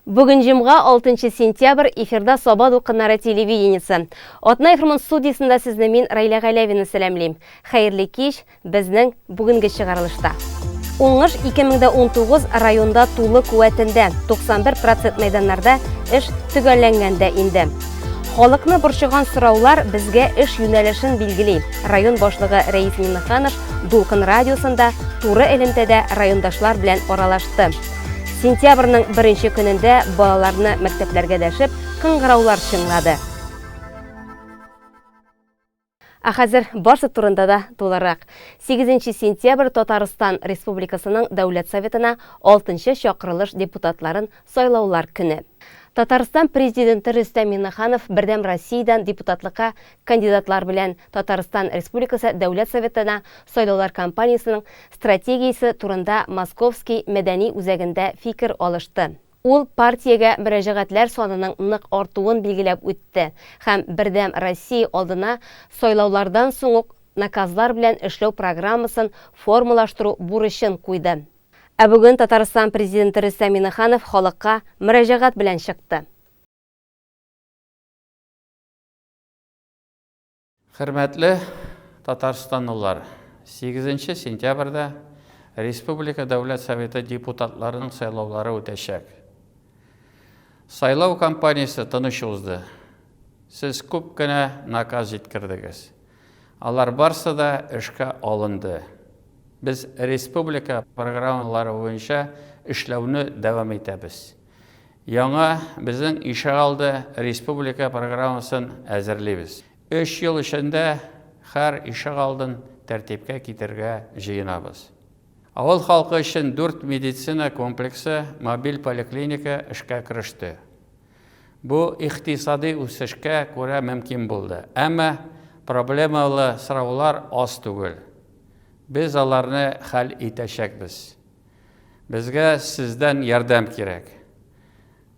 Бүген җомга, 6 сентябрь, эфирда Саба дулкыннары телевидениесе. Атна Эфирмон студиясендә сезне мин, Раилә Галәвина сәламлим. Хәерле кич, безнең бүгенге чыгарылышта. Уңыш 2019 районда тулы куәтендә, 91 процент мәйданнарда эш төгәлләнгән дә инде. Халыкны борчыган сораулар безгә эш юнәлешен билгели. Район башлыгы Рәис Миңнеханов Дулкын радиосында туры элемтәдә райондашлар белән аралашты. Сентябрьнең беренче көнендә балаларны мәктәпләргә дәшеп, кыңгыраулар чыңлады. Ә хәзер барсы турында да тулырак. 8 сентябрь Татарстан Республикасының Дәүләт Советына 6 чакырылыш депутатларын сайлаулар көне. Татарстан Президенты Рөстәм Миңнеханов Бердәм Россиядән депутатлыкка кандидатлар белән Татарстан Республикасы Дәүләт Советына сайлаулар кампаниясенең стратегиясе турында Московский мәдәни үзәгендә фикер алышты. Ул партиягә мөрәҗәгатьләр санының нык артуын билгеләп үтте һәм Бердәм Россия алдына сайлаулардан соң ук наказлар белән эшләү программасын формалаштыру бурычын куйды. Ә бүген Татарстан Президенты Рөстәм Миңнеханов халыкка мөрәҗәгать белән чыкты. Хөрмәтле татарстанлылар! Сигезенче сентябрьдә республика Дәүләт Советы депутатларының сайлаулары үтәчәк. Сайлау кампаниясе тыныч узды. Сез күп кенә наказ җиткердегез. Алар барсы да эшкә алынды. Без республика программалары буенча эшләүне дәвам итәбез. Яңа Безнең ишегалды республика программасын әзерлибез. Өч ел эчендә һәр ишегалдын тәртипкә китерергә җыенабыз. Авыл халкы өчен дүрт медицина комплексы, мобиль поликлиника эшкә кереште. Бу икътисади үсешкә күрә мөмкин булды. Әмма проблемалы сораулар аз түгел. Без аларны хәл итәчәкбез. Безгә сездән ярдәм кирәк.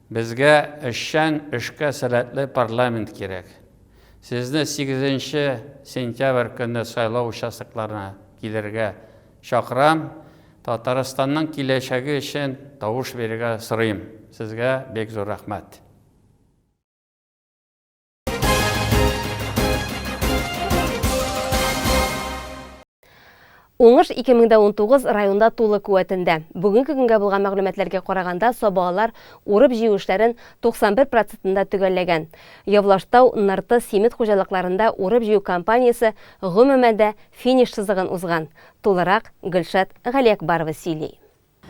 Безгә эшчән, эшкә сәләтле парламент кирәк. Сезне сигезенче сентябрь көнне сайлау участокларына килергә чакырам, Татарстанның киләчәге өчен тавыш бирергә сорыйм. Сезгә бик зур рәхмәт. Уңыш 2019 районда тулы куәтендә. Бүгенге көнгә булган мәгълүматларга караганда, сабалар урып-җыю эшләрен 91 процентында төгәлләгән. Явлаштау, Нырты, Симет хуҗалыкларында урып-җыю кампаниясе гомумән дә финиш сызыгын узган. Тулырак Гөлшат Галиәкбарова сөйли.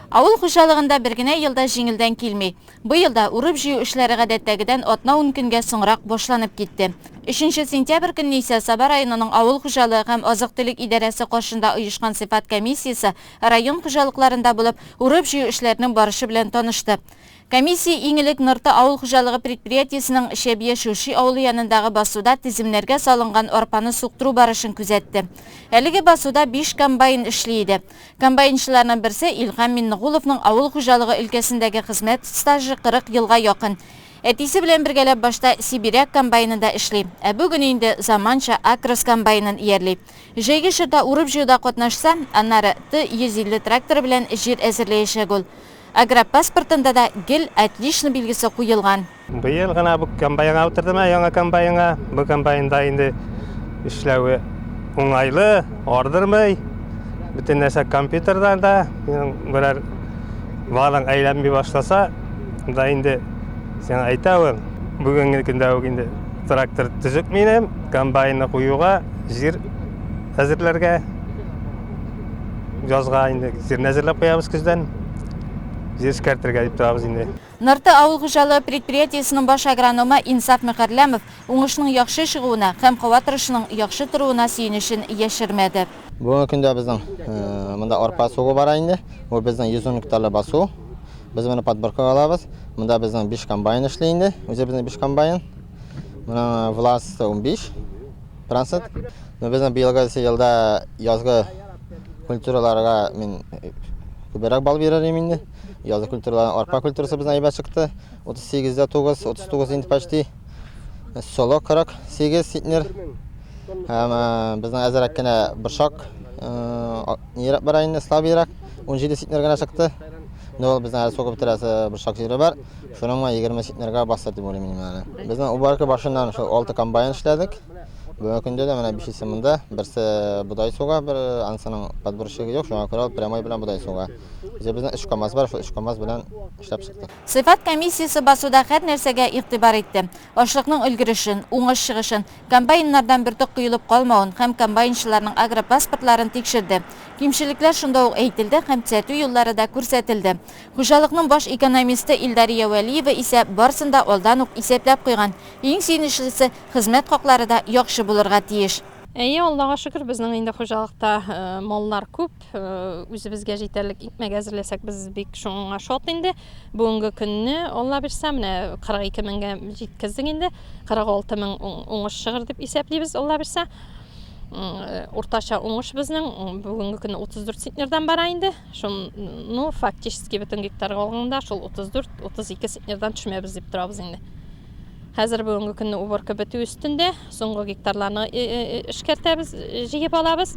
Авыл хуҗалыгында бер генә ел да җиңелдән килми. Быел да урып-җыю эшләре гадәттәгедән атна-ун көнгә соңрак башланып китте. Өченче сентябрь көнне исә Саба районының авыл хуҗалыгы һәм азык-төлек идарәсе каршында оешкан сыйфат комиссиясе район хуҗалыкларында булып, урып-җыю эшләренең барышы белән танышты. Комиссия иң элек Нырты авыл хуҗалыгы предприятиесенең Чәбия Чүрчи авылы янындагы басуда теземнәргә салынган арпаны суктыру барышын күзәтте. Әлеге басуда биш комбайн эшли иде. Комбайнчыларның берсе Илһам Миннегуловның авыл хуҗалыгы өлкәсендәге хезмәт стажы 40 елга якын. Әтисе белән бергәләп башта Сибиряк комбайнында эшли, ә бүген инде заманча Акрос комбайнын иярли. Җәйге чорда урып-җыюда катнашса, аннары Т-150 тракторы белән җир әзерләячәк ул. Агропаспортында да гел отлично билгесе куелган. Быел гына бу комбайнга утырдым, ә яңа комбайнга. Бу комбайнда инде эшләве уңайлы, ардырмый. Бөтен нәрсә компьютердан да, берәр валың әйләнми башласа, да инде сиңа әйтә ул. Бүгенге көндә үк инде трактор төзек минем, комбайнны куюга җир әзерләргә язга инде җирне әзерләп куябыз көздән. Җир эшкәртергә дип торабыз инде. Нырты авыл хуҗалыгы предприятиесенең баш агрономы Инсаф Мөхәрләмов уңышның яхшы чыгуына һәм һава торышының яхшы торуына сөенечен яшермәде. Бүгенге көндә безнең монда арпа сугу бара инде. Бу безнең 110 гектарлы басу. Без моны подборкага алабыз. Монда безнең 5 комбайн эшли инде. Үзебезнең 5 комбайн. Моның власы 15 процент. Но безнең быелгы елда язгы культураларга мин күбрәк балл бирер идем инде. Язгы культуралар, арпа культурасы безнең әйбәт чыкты. 38 дә 9, 39 инде почти. Соло 48 центнер. Һәм безнең әзерәк кенә борчак нирәк бара инде, слабыйрак. 17 центнер генә чыкты. Ну, ул безнең әле сугып бетерәсе бер шак җире бар. Шуның менә 20 центнерга басыр дип уйлыйм мин әле. Безнең уборка башыннан шул 6 комбайн эшләдек. Бүгенге көндә дә менә бишесе монда, берсе бодай суга, бер анысының подборщигы юк, шуңа күрә ул прямой белән бодай суга. Үзебезнең өч КАМАЗ бар, шул өч КАМАЗ белән эшләп чыктык. Сыйфат комиссиясе басуда һәр нәрсәгә игътибар итте. Ашлыкның өлгерешен, уңыш чыгышын, комбайннардан бөртек коелып калмавын һәм комбайнчыларның агропаспортларын тикшерде. Кимчелекләр шунда ук әйтелде һәм төзәтү юллары да күрсәтелде. Хуҗалыкның баш экономисты Илдария Вәлиева исә барысын да алдан ук исәпләп куйган. Иң сөенечлесе, хезмәт хаклары да яхшы булырга тиеш. Әйе, Аллага шөкер, безнең инде хуҗалыкта маллар күп. Үзебезгә җитәрлек икмәк әзерләсәк, без бик шуңа шат инде. Бүгенге көнне, Алла бирсә, менә 42 меңгә җиткездек инде. 46 мең уңыш чыгыр дип исәплибез, Алла бирсә. Уртача уңыш безнең бүгенге көнне 34 центнердан бара инде. Шун, ну, фактически бөтен гектарга алганда шул 34-32 центнердан төшмәбез дип торабыз инде. Хәзер бүгенге көнне уборка бетү өстендә, соңгы гектарларны эшкәртәбез, җыеп алабыз.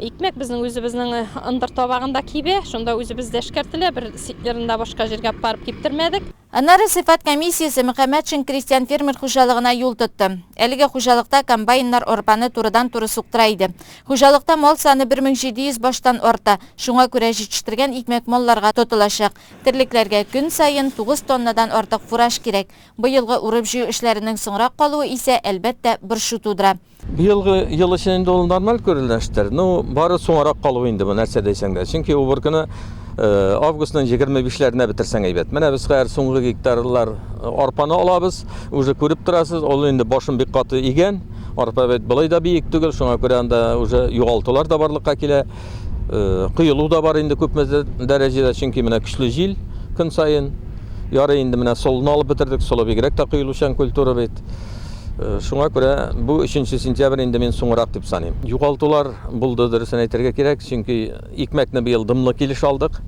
Икмәк безнең үзебезнең ындыр табагында кибә, шунда үзебездә эшкәртелә, бер центнерын да башка җиргә аппарып киптермәдек. Аннары сыйфат комиссиясе Мөхәммәтшин крестьян-фермер хуҗалыгына юл тотты. Әлеге хуҗалыкта комбайннар арпаны турыдан-туры суктыра иде. Хуҗалыкта мал саны 1700 баштан арта, шуңа күрә җитештергән икмәк малларга тотылачак. Терлекләргә көн саен 9 тоннадан артык фураж кирәк. Быелгы урып-җыю эшләренең соңрак калуы исә, әлбәттә, борчу тудыра. Быелгы ел өчен инде ул нормаль күренештер. Ну, бары соңарак калу инде бу нәрсә дисәң дә. Чөнки уборканы э, августның 25-ләренә бетерсәң әйбәт. Менә без хәзер соңгы гектарлар э, арпаны алабыз. Уже күреп торасыз, ул инде башын бик каты игән. Арпа бит болай да биек түгел, шуңа күрә анда уже югалтулар да барлыкка килә. Э, коелу да бар инде күпме дәрәҗәдә, чөнки менә көчле җил көн саен. Ярый инде менә солыны алып бетердек, солы бигрәк тә коелучан культура бит. Э, шуңа күрә бу 3 сентябрь инде мин соңрак дип саныйм. Югалтулар булды, дөресен әйтергә кирәк, чөнки икмәкне быел дымлы килеш алдык.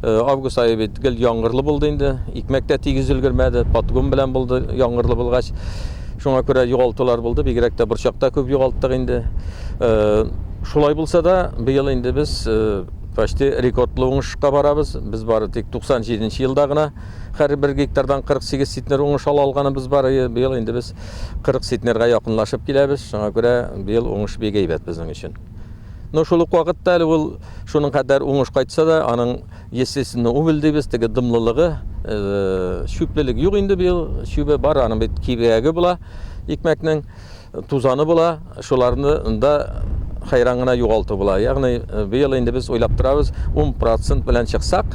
Э, август ае бит гел яңгырлы булды инде. Икмәк тә тигез өлгермәде, подгон белән булды яңгырлы булгач. Шуңа күрә югалтулар булды, бигрәк тә борчакта күп югалттык инде. Э, шулай булса да, быел инде без почти рекордлы уңышка барабыз. Без бары тик 97 елда гына Һәр бер гектардан 48 центнер уңыш ала алганыбыз бар. Быел инде без 40 центнерга якынлашып киләбез. Шуңа күрә быел уңыш бик әйбәт безнең өчен. Но шул ук вакытта әле ул шуның кадәр уңыш кайтса да, аның естественно убыль дибез, теге дымлылыгы, э, чүплелек юк инде быел. Чүбе бар, аның бит кибәге була икмәкнең. Тузаны була, шуларны да хәйран гына югалту була. Ягъни э, быел инде без уйлап торабыз, 10% белән чыксак,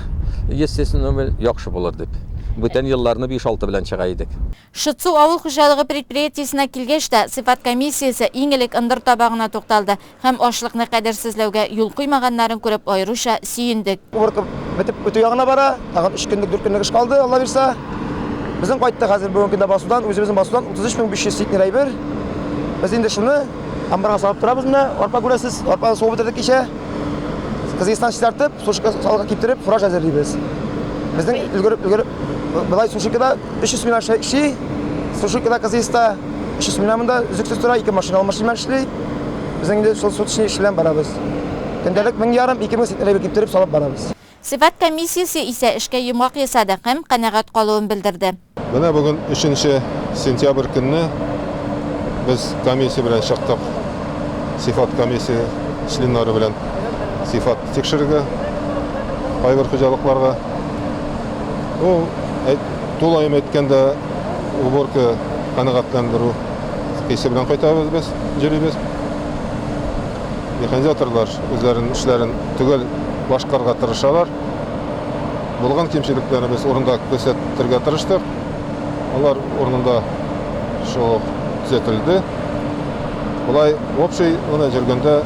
естественно, яхшы булыр дип. Бүтән елларны 5-6 белән чыга идек. Шытсу авыл хуҗалыгы предприятиесенә килгәч тә, сыйфат комиссиясе иң элек ындыр табагына тукталды. Һәм ашлыкны кадерсезләүгә юл куймаганнарын күреп аеруча сөендек. Уборка бетеп үтү ягына бара. Тагын 3 көнлек, 4 көнлек эш калды, Алла бирса. Безнең кайтты хәзер бүгенге көндә басудан, үзебезнең басудан 33500 центнер әйбер. Без инде шуны амбарга салып торабыз менә, арпа күрәсез, арпаны сугып бетердек кичә. Кызгыстан чистартып, сушка салга киптереп, фураж әзерлибез. Безнең өлгереп, өлгереп, былай сушикада 300 миллион эшли, сушикада Кызгыста 300 миллион монда өзексез тора, ике машина алмашын белән эшли. Безнең инде шул суточный эш белән барабыз. Көндәлек 1500, 2000 центнер киптереп салып барабыз. Сыйфат комиссиясе исә эшкә йомгак ясады һәм канәгать калуын белдерде. Менә бүген өченче сентябрь көнне без комиссия белән чыктык. Сыйфат комиссия членнары белән сыйфат тикшерергә кайбер хуҗалыкларга. Ул тулаем әйткәндә уборка канәгатьләндерү хисе белән кайтабыз без, йөрибез. Механизаторлар үзләренең эшләрен төгәл башкарырга тырышалар. Булган кимчелекләрне без урында күрсәтергә тырыштык. Алар урынында шул ук төзәтелде. Болай общий гына йөргәндә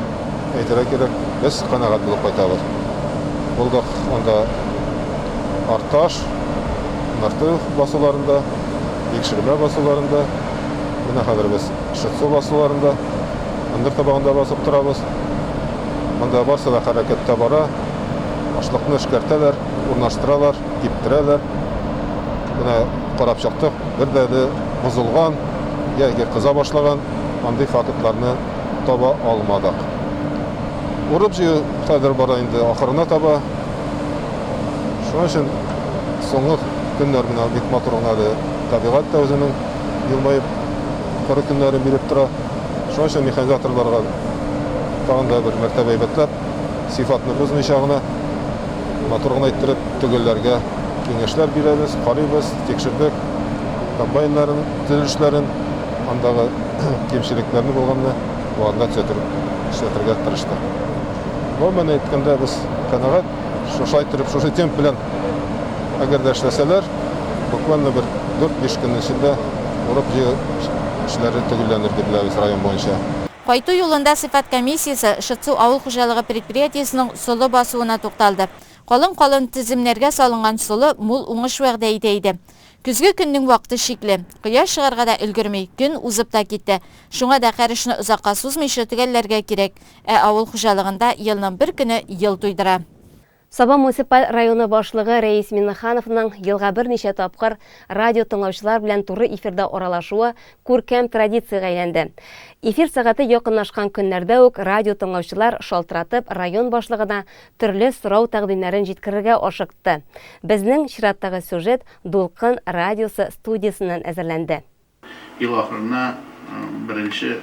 әйтергә кирәк, без канәгать булып кайтабыз. Булдык анда Арташ, Нырты басуларында, Икшермә басуларында, менә хәзер без Шытсу басуларында, ындыр табагында басып торабыз. Монда барсы да хәрәкәттә бара. Ашлыкны эшкәртәләр, урнаштыралар, киптерәләр. Менә карап чыктык, бер дә әле бозылган яки кыза башлаган андый фактларны таба алмадык. Урып-җыю хәзер бара инде ахырына таба. Шуның өчен соңгы көннәр менә бик матур гына әле табигать тә үзенең елмаеп коры көннәрен биреп тора. Шуның өчен механизаторларга тагын да бер мәртәбә әйбәтләп, сыйфатны бозмыйча гына, матур гына иттереп төгәлләргә киңәшләр бирәбез, карыйбыз, тикшердек комбайннарын, төзелешләрен, андагы кимчелекләрне булганны вакытында төзәтер, эшләтергә тырыштык. Гомумән әйткәндә, без канәгать, шушылай иттереп, шушы темп белән әгәр дә эшләсәләр, буквально бер 4-5 көн эчендә урып-җыю эшләре төгәлләнер дип беләбез район буенча. Кайту юлында сыйфат комиссиясе Шытсу авыл хуҗалыгы предприятиесенең солы басуына тукталды. Калын-калын теземнәргә салынган солы мул уңыш вәгъдә итә иде. Көзге көннең вакыты шикле. Кояш чыгарга да өлгерми, көн узып та китте. Шуңа да һәр эшне озакка сузмыйча төгәлләргә кирәк. Ә авыл хуҗалыгында елның бер көне ел туйдыра. Саба муниципаль районы башлыгы Рәис Миңнехановның елга берничә тапкыр радио тыңлаучылар белән туры эфирда аралашуы күркәм традициягә әйләнде. Эфир сәгате якынлашкан көннәрдә үк радио тыңлаучылар шалтыратып район башлыгына төрле сорау-тәкъдимнәрен җиткерергә ашыкты. Безнең чираттагы сюжет Дулкын радиосы студиясеннән әзерләнде. Ел ахырына беренче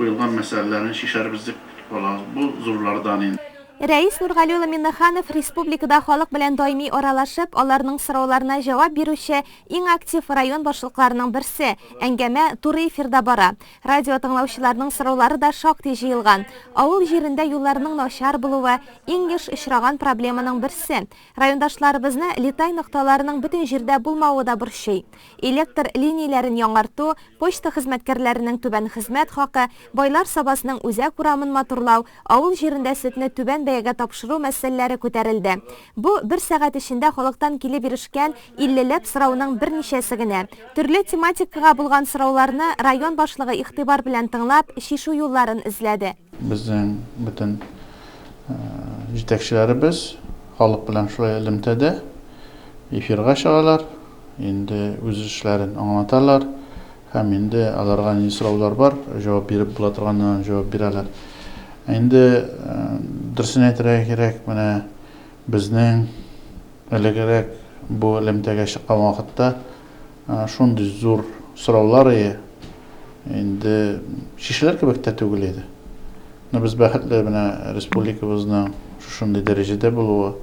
куелган мәсьәләләрне чишәрбез дип көтеп калабыз. Бу зурлардан инде. Рәис Нургали улы Миннеханов республикада халык белән даими аралашып, аларның сорауларына җавап бирүче иң актив район башлыкларының берсе. Әңгәмә туры эфирда бара. Радио тыңлаучыларның сораулары да шактый җыелган. Авыл җирендә юлларның начар булуы, иң еш очраган проблеманың берсе. Райондашларыбызны летай нокталарының бөтен җирдә булмавы да борчый. Электр линияләрен яңарту, почта хезмәткәрләренең түбән хезмәт хакы, Байлар Сабасының үзәк урамын матурлау, авыл җирендә сөтне түбән бәягә тапшыру мәсьәләләре күтәрелде. Бу, бер сәгать эчендә халыктан килеп ирешкән иллеләп сорауның берничәсе генә. Төрле тематикага булган сорауларны район башлыгы игътибар белән тыңлап, чишү юлларын эзләде. Безнең бөтен җитәкчеләребез халык белән шулай элемтәдә, эфирга чыгалар. Инде үз эшләрен аңлаталар һәм инде аларга нинди сораулар бар, җавап биреп була торганнан җавап бирәләр. Инде дөресен әйтергә кирәк, менә безнең элегрәк бу элемтәгә чыккан вакытта шундый зур сораулар ие, инде чишелер кебек тә түгел иде. Но без бәхетле, менә республикабызның шушындый дәрәҗәдә булуы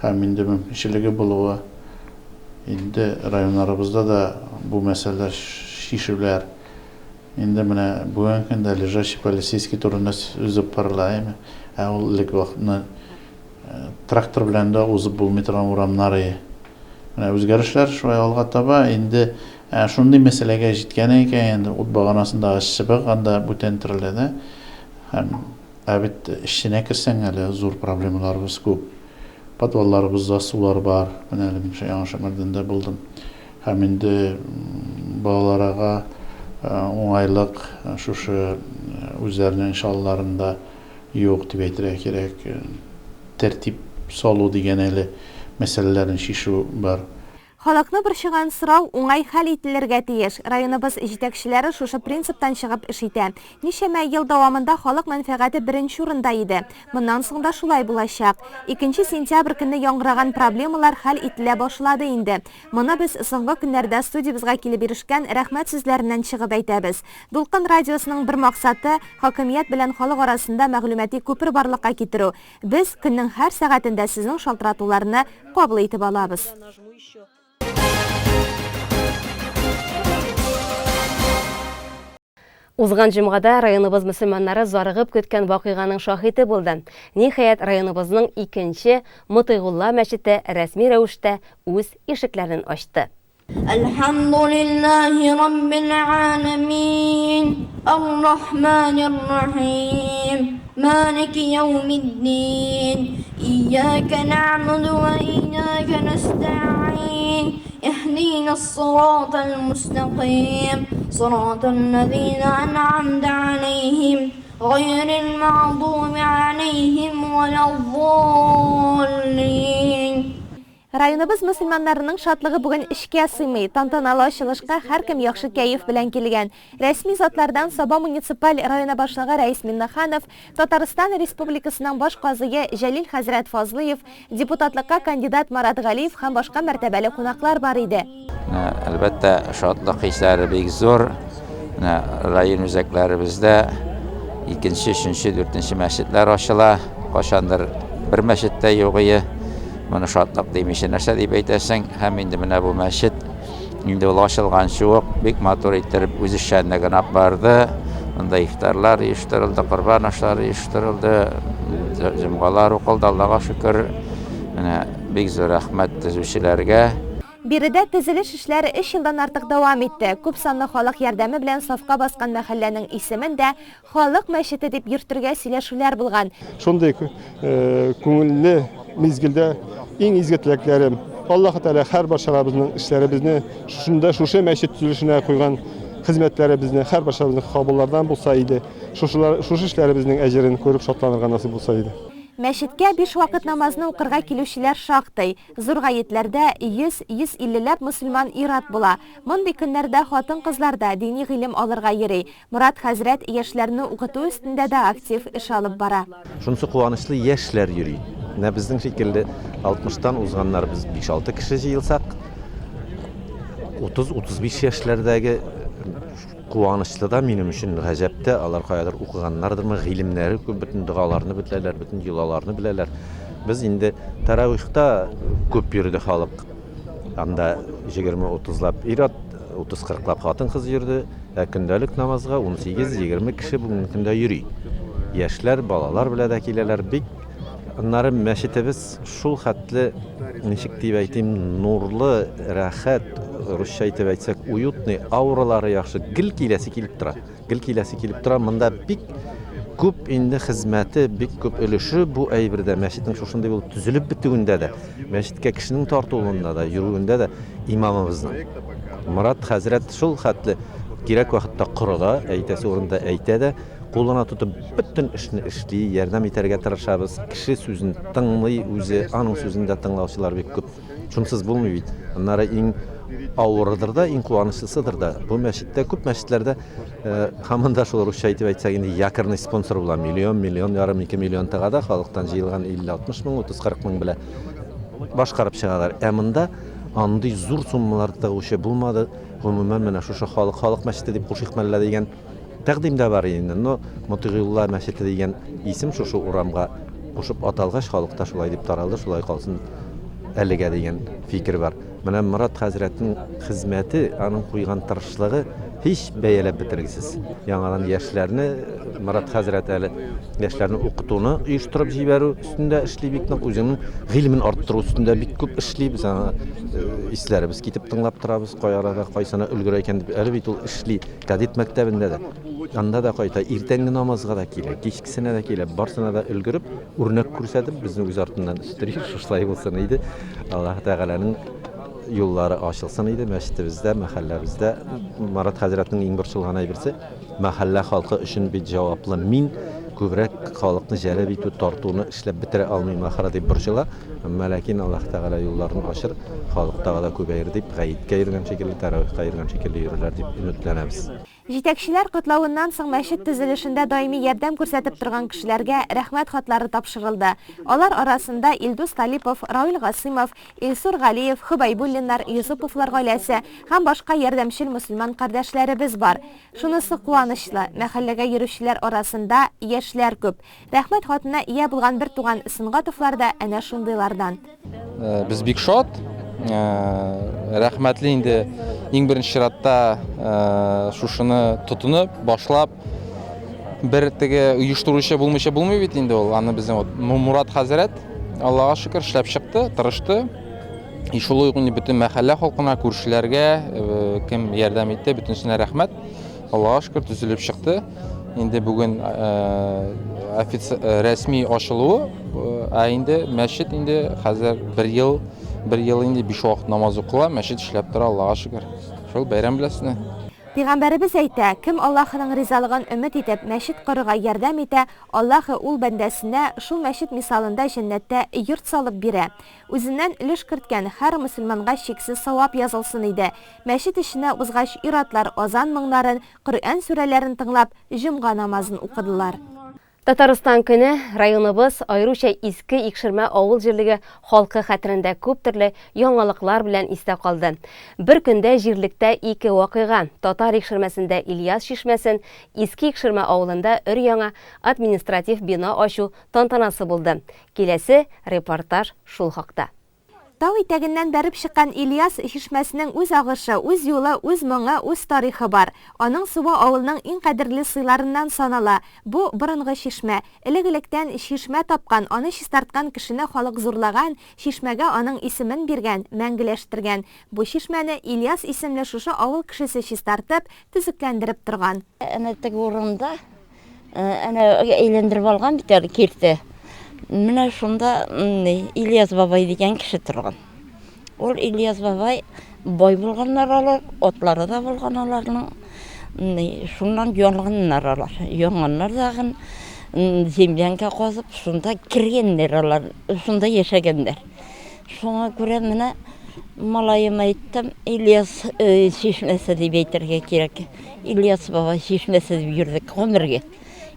һәм инде мөмкинчелеге булуы, инде районнарыбызда да бу мәсьәләләр чишүләр. Инде менә бүгенге көндә лежачий полицейский турында сүз алып барыла, әйеме? Ә ул элек вакытны трактор белән дә узып булмый торган урамнар ие. Менә үзгәрешләр шулай алга таба. Инде шундый мәсьәләгә җиткән икән, инде ут баганасындагы чыбык анда бүтән төрле дә. Һәм ә бит эченә керсәң әле зур проблемаларыбыз күп. Подвалларыбызда сулар бар. Менә әле мин Яңа Шәмәрдәндә булдым. Һәм инде балаларага уңайлык шушы үзләренең эш алларында юк дип әйтергә кирәк. Тәртип салу дигән әле мәсьәләләрен чишү бар. Халыкны борчыган сорау уңай хәл ителергә тиеш. Районыбыз җитәкчеләре шушы принциптан чыгып эш итә. Ничәмә ел дәвамында халык мәнфәгате беренче урында иде. Моннан соң да шулай булачак. Икенче сентябрь көнне яңгыраган проблемалар хәл ителә башлады инде. Моны без соңгы көннәрдә студиябезгә килеп ирешкән рәхмәт сүзләреннән чыгып әйтәбез. Дулкын радиосының бер максаты, хакимият белән халык арасында мәгълүмати күпер барлыкка китерү. Без көннең һәр сәгатендә сезнең шалтыратуларны кабул итеп алабыз. Узган җомгада районыбыз мөселманнары зарыгып көткән вакыйганың шаһиты булды. Ниһаять, районыбызның икенче Мотыйгулла мәчете рәсми рәвештә үз ишекләрен ачты. Әлхәмдүлилләһи раббил галәмин, ар-рахманир рахим, малики яумиддин, ияка нәгъбуду ва ияка нәстәгыйн, иһдинас сиратал мустәкыйм, сиратал ләзина ән'амтә аләйһим, гайрил мәгъдуби аләйһим вәләд-даллин. Районыбыз мөселманнарының шатлыгы бүген эчкә сыймый. Тантаналы ачылышка һәркем яхшы кәеф белән килгән. Рәсми затлардан Саба муниципаль районы башлыгы Рәис Миннеханов, Татарстан Республикасының баш казые Җәлил хәзрәт Фазлыев, депутатлыкка кандидат Марат Галиев һәм башка мәртәбәле кунаклар бар иде. Менә, әлбәттә, шатлык хисләре бик зур. Менә район үзәкләребездә икенче, өченче, дүртенче мәчетләр ачыла. Кайчандыр бер мәчет тә юк ие. Моны шатлык димичә нәрсә дип әйтәсең? Һәм инде менә бу мәчет инде ул ачылганчы ук бик матур иттереп үз эшчәнлеген алып барды. Монда ифтарлар оештырылды, корбан ашлары оештырылды, җомгалар укылды, Аллага шөкер. Менә бик зур рәхмәт төзүчеләргә. Биредә төзелеш эшләре өч елдан артык дәвам итте. Күп санлы халык ярдәме белән сафка баскан мәхәлләнең исемен дә Халык мәчете дип йөртергә сөйләшүләр булган. Шундый күңелле мизгелдә иң изге теләкләрем, Аллаһы Тәгалә һәрбарчаларыбызның эшләребезне, шушында шушы мәчет төзелешенә куйган хезмәтләребезне һәрбарчабызның кабуллардан булса иде, шушылар, шушы эшләребезнең әҗерен күреп шатланырга насыйп булса иде. Мәчеткә биш вакыт намазны укырга килүчеләр шактый. Зур гаетләрдә 100, 150 ләп мөселман ир-ат була. Мондый көннәрдә хатын-кызлар да дини гыйлем алырга йөри. Морат хәзрәт яшьләрне укыту өстендә дә актив эш алып бара. Шунысы куанычлы, яшьләр йөри. Менә безнең шикелле алтмыштан узганнар без биш-алты кеше җыелсак, утыз-утыз биш яшьләрдәге куанычлы да минем өчен, гаҗәп тә, алар каядыр укыганнардырмы, гыйлемнәре күп, бөтен догаларны беләләр, бөтен йолаларны беләләр. Без инде тәравихта күп йөрде халык. Анда җегерме-утызлап ир-ат, утыз-кырыклап хатын-кыз йөрде. Ә көндәлек намазга унсигез-егерме кеше бүгенге көндә йөри. Яшьләр, балалар белән дә киләләр. Бик Аннары мәчетебез шул хәтле, ничек дип әйтим, нурлы, рәхәт, русча итеп әйтсәк, уютный, ауралары яхшы, гел киләсе килеп тора. Гел киләсе килеп тора. Монда бик күп инде хезмәте, бик күп өлеше бу әйбердә, мәчетнең шушындый булып төзелеп бетүендә дә, мәчеткә кешенең тартылуында да, йөрүендә дә имамыбызның. Морат хәзрәт шул хәтле кирәк вакытта коры да, әйтәсе урында әйтә дә, кулына тотып бөтен эшне эшли, ярдәм итәргә тырышабыз. Кеше сүзен тыңлый үзе, аның сүзен дә тыңлаучылар бик күп. Шунсыз булмый бит. Аннары иң авырыдыр да, иң куанычлысыдыр да. Бу мәчеттә, күп мәчетләрдә һаман да шул русча итеп әйтсәк инде якорный спонсор була. Миллион, миллион ярым, ике миллион тыга да халыктан җыелган 50-60 мең, 30-40 мең белән башкарып чыгалар. Ә монда андый зур суммалар тыгучы булмады. Гомумән, менә шушы халык, халык мәчете дип кушыйк мәллә дигән тәкъдим дә бар инде. Но Мотыйгулла мәчете дигән исем шушы урамга кушып аталгач, халыкта шулай дип таралды, шулай калсын әлегә дигән фикер бар. Менә Морат хәзрәтнең хезмәте, аның куйган тырышлыгы һич бәяләп бетергесез. Яңадан яшьләрне Морат хәзрәт әле яшьләрне укытуны оештырып җибәрү өстендә эшли бик нык, үзенең гыйлемен арттыру өстендә бик күп эшли. Без аңа исләребез китеп тыңлап торабыз, кай арада кайсына өлгерә икән дип. Әле бит ул эшли. Кадет мәктәбендә дә, анда да кайта, иртәнге намазга да килә, кичкесенә дә килә, барсына да өлгереп, үрнәк күрсәтеп, безне үз артыннан өстери, шушылай булсын иде. Аллаһ Тәгаләнең юллары ачылсын иде мәчетебездә, мәхәлләбездә. Марат хәзрәтнең иң борчылган әйберсе, мәхәллә халкы өчен бит җаваплы мин, күбрәк халыкны җәлеп итү, тартуны эшләп бетерә алмыйм ахры дип борчыла. Әмма ләкин Аллаһ Тәгалә юлларын ачыр, халык тагы да күбәер дип, гаеткә йөргән шикелле, тәравихка йөргән шикелле йөрерләр дип өметләнәбез. Җитәкчеләр котлавыннан соң мәчет төзелешендә даими ярдәм күрсәтеп торган кешеләргә Рәхмәт хатлары тапшырылды. Алар арасында Илдус Талипов, Равил Гасыймов, Илсур Галиев, Хөбәйбуллиннар, Йосыповлар гаиләсе һәм башка ярдәмчел мөселман кардәшләребез бар. Шунысы куанычлы, мәхәлләгә йөрүчеләр арасында яшьләр күп. Рәхмәт хатына ия булган бертуган Сөнгатовлар да әнә шундыйлардан. Без бик шат, рәхмәтле инде иң беренче чиратта шушыны тотынып, башлап, бер теге оештыручы булмыйча булмый бит инде ул. Аны безнең вот Мурат хәзрәт, Аллага шөкер, эшләп чыкты, тырышты. И шулай ук инде бөтен мәхәллә халкына, күршеләргә, кем ярдәм итте, бөтенесенә рәхмәт. Аллага шөкер, төзелеп чыкты. Инде бүген рәсми ачылуы, ә инде мәчет инде хәзер бер ел, бер ел инде биш вакыт намаз укыла, мәчет эшләп тора, Аллага шөкер. Шул бәйрәм белән сезне. Пәйгамбәребез әйтә, Кем Аллаһының ризалыгын өмет итеп, мәчет корырга ярдәм итә, Аллаһы ул бәндәсенә шул мәчет мисалында җәннәттә йорт салып бирә. Үзеннән өлеш керткән һәр мөселманга чиксез савап язылсын иде. Мәчет эченә узгач, ир-атлар азан моңнарын, Коръән сүрәләрен тыңлап, җомга намазын укыдылар. Татарстан көне районыбыз, аеруча Иске Икшермә авыл җирлеге халкы хәтерендә күп төрле яңалыклар белән истә калды. Бер көндә җирлектә ике вакыйга, Татар Икшермәсендә Ильяс чишмәсен, Иске Икшермә авылында өр-яңа административ бина ачу тантанасы булды. Киләсе репортаж шул хакта. Тау итәгеннән бәреп чыккан Ильяс чишмәсенең үз агышы, үз юлы, үз моңы, үз тарихы бар. Аның суы авылның иң кадерле сыйларыннан санала. Бу, борынгы чишмә. Элек-электән чишмә тапкан, аны чистарткан кешене халык зурлаган, чишмәгә аның исемен биргән, мәңгеләштергән. Бу чишмәне Ильяс исемле шушы авыл кешесе чистартып, төзекләндереп торган. Әнә теге урында Әнә әйләндереп алган бит әле киртә. Менә шунда Ильяс бабай дигән кеше торган. Ул Ильяс бабай бай булганнар алар, атлары да булган аларның. Шуннан янганнар алар. Янганнар дагын землянка казып, шунда кергәннәр алар, шунда яшәгәннәр. Шуңа күрә менә малаема әйттем, Ильяс чишмәсе дип әйтергә кирәк. Ильяс бабай чишмәсе дип йөрдек гомергә.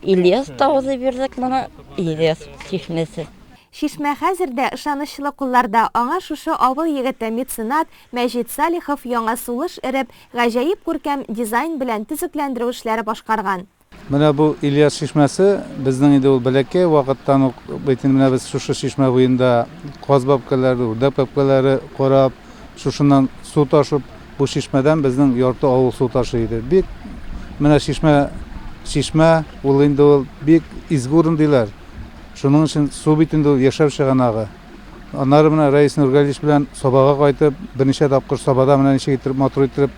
Ильяс тавы дип йөрдек, моны Ильяс чишмәсе. Чишмә хәзер дә ышанычлы кулларда, аңа шушы авыл егете, меценат Мәҗит Салихов яңа сулыш өреп, гаҗәеп күркәм дизайн белән төзекләндерү эшләре башкарган. Менә бу Ильяс чишмәсе безнең инде ул бәләкәй вакыттан ук бит инде менә без шушы чишмә буенда каз бабкәләре, үрдәк бабкәләре карап, Шушыннан су ташып, бу чишмәдән безнең ярты авыл су ташый иде. Бик менә чишмә, чишмә ул инде ул бик изге урын диләр. Шуның өчен су бит инде ул яшәү чыганагы. Аннары менә Рәис Нургалиевич белән Сабага кайтып, берничә тапкыр Сабада менә ничек иттереп матур иттереп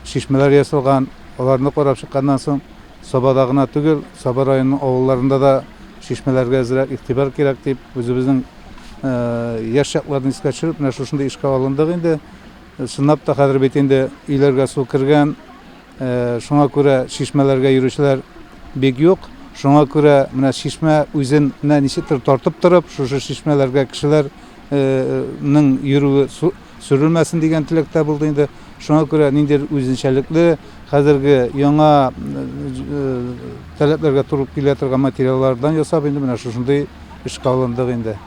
чишмәләр ясалган, аларны карап чыкканнан соң, Сабада гына түгел, Саба районының авылларында да чишмәләргә әзрәк игътибар кирәк дип, үзебезнең яшь чакларны искә төшереп, менә шушындый эшкә алындык инде. Чынлап та хәзер бит инде өйләргә су кергән, шуңа күрә чишмәләргә йөрүчеләр бик юк. Шуңа күрә менә чишмә үзен менә ничектер тартып торып, шушы чишмәләргә кешеләрнең йөрүе сүрелмәсен дигән теләктә булды инде. Шуңа күрә ниндидер үзенчәлекле, хәзерге яңа таләпләргә туры килә торган материаллардан ясап инде менә шушындый эшкә алындык инде.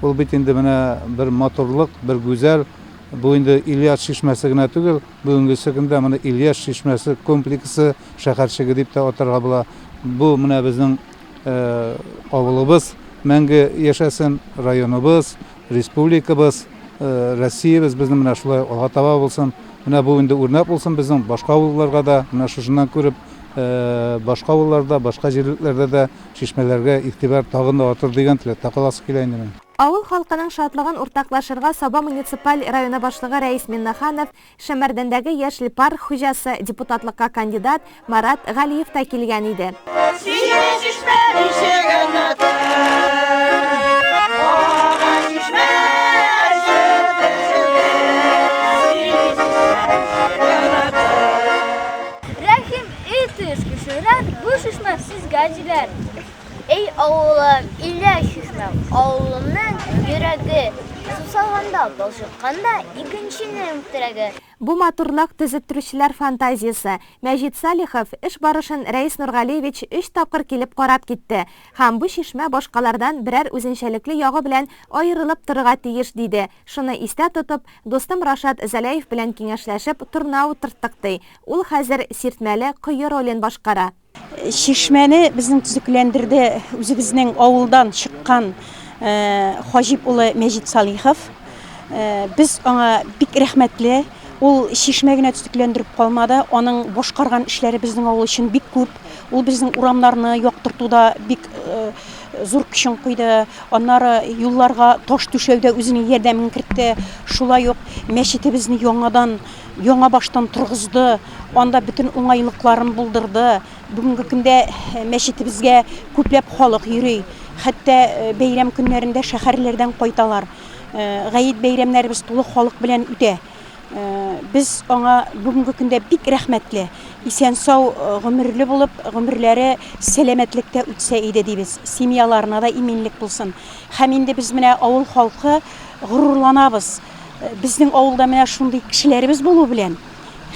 Ул бит инде менә бер матурлык, бер гүзәл. Бу инде Ильяс чишмәсе генә түгел, бүгенгесе көндә моны Ильяс чишмәсе комплексы шәһәрчеге дип тә атарга була. Бу менә безнең авылыбыз мәңге яшәсен, районыбыз, республикабыз, Россиябез безнең менә шулай алга таба булсын. Менә бу инде үрнәк булсын безнең башка авылларга да, менә шушыннан күреп, башка авылларда, башка җирлекләрдә дә чишмәләргә игътибар тагын да артыр дигән теләктә каласы килә инде минем. Авыл халкының шатлыгын уртаклашырга Саба муниципаль районы башлыгы Рәис Миннеханов, Шәмәрдәндәге Яшел парк хуҗасы, депутатлыкка кандидат Марат Галиев та килгән иде. Сине чишмә ишеген Рәхим итегез, кешеләр, бу чишмә сезгә диләр. Эй, авылым, Илья чишмәм, авылымның йөрәге. Сусаганда, балчыкканда, игенченең терәге. Бу матурлык, төзеттерүчеләр фантазиясе. Мәҗит Салихов эш барышын Рәис Нургалиевич өч тапкыр килеп карап китте. Һәм бу чишмә башкалардан берәр үзенчәлекле ягы белән аерылып торырга тиеш, диде. Шуны истә тотып, дустым Рашат Зәләев белән киңәшләшеп, торна утырттык, ди. Ул хәзер сиртмәле кое ролен башкара. Чишмәне безнең төзекләндерде үзебезнең авылдан чыккан Хаҗип улы Мәҗит Салихов. Без аңа бик рәхмәтле. Ул чишмә генә төзекләндереп калмады, аның башкарган эшләре безнең авыл өчен бик күп. Ул безнең урамнарны яктыртуда бик зур көчен куйды. Аннары юлларга таш түшәүдә үзенең ярдәмен кертте. Шулай ук мәчетебезне яңадан яңа баштан торгызды, анда бөтен уңайлыкларын булдырды. Бүгенге көндә мәчетебезгә күпләп халык йөри. Хәтта бәйрәм көннәрендә шәһәрләрдән кайталар. Гает бәйрәмнәребез тулы халык белән үтә. Без аңа бүгенге көндә бик рәхмәтле. Исән-сау гомерле булып, гомерләре сәламәтлектә үтсә иде дибез. Семьяларына да иминлек булсын. Һәм инде без менә авыл халкы горурланабыз. Безнең авылда менә шундый кешеләребез булу белән.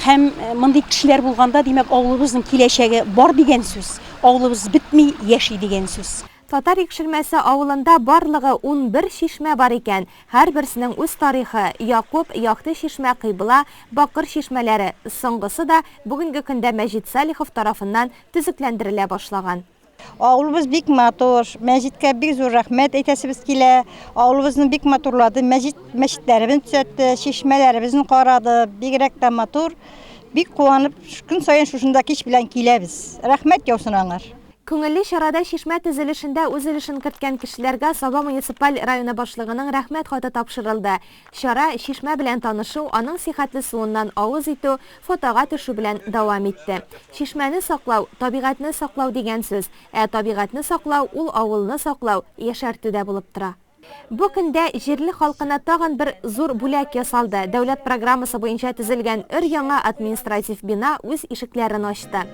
Һәм мондый кешеләр булганда, димәк, авылыбызның киләчәге бар дигән сүз. Авылыбыз бетми, яши дигән сүз. Татар Икшермәсе авылында барлыгы 11 чишмә бар икән. Һәрберсенең үз тарихы, Якуп, Якты чишмә, Кыйбла, Бакыр чишмәләре, соңгысы да бүгенге көндә Мәҗит Салихов тарафыннан төзекләндерелә башлаган. Авылыбыз бик матур, мәҗиткә бик зур рәхмәт әйтәсебез килә. Авылыбызны бик матурлады, мәҗит, мәчетләребезне төзәтте, чишмәләребезне карады, бигрәк тә матур. Бик куанып, көн саен шушында кич белән киләбез. Рәхмәт яусын аңар. Күңелле чарада чишмә төзелешендә үз өлешен керткән кешеләргә Саба муниципаль районы башлыгының Рәхмәт хаты тапшырылды. Чара чишмә белән танышу, аның сихәтле суыннан авыз итү, фотога төшү белән дәвам итте. Чишмәне саклау, табигатьне саклау дигән сүз. Ә табигатьне саклау, ул авылны саклау, яшәртү дә булып тора. Бу көндә җирле халкына тагын бер зур бүләк ясалды, дәүләт программасы буенча төзелгән өр-яңа административ бина үз ишекләрен ачты.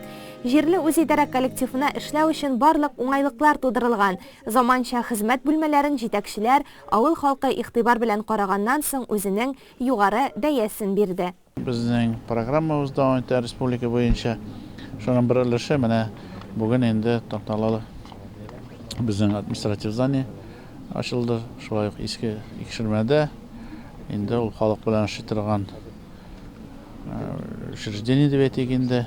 Җирле үзидарә коллективына эшләү өчен барлык уңайлыклар тудырылган. Заманча хезмәт бүлмәләрен җитәкчеләр, авыл халкы игътибар белән караганнан соң үзенең югары бәясен бирде. Безнең программабыз дәвам итә республика буенча. Шуның бер өлеше менә бүген инде тантаналы безнең административ здание ачылды. Шулай ук Иске Икшермәдә инде ул халык белән эшли торган учреждение дип әйтик инде.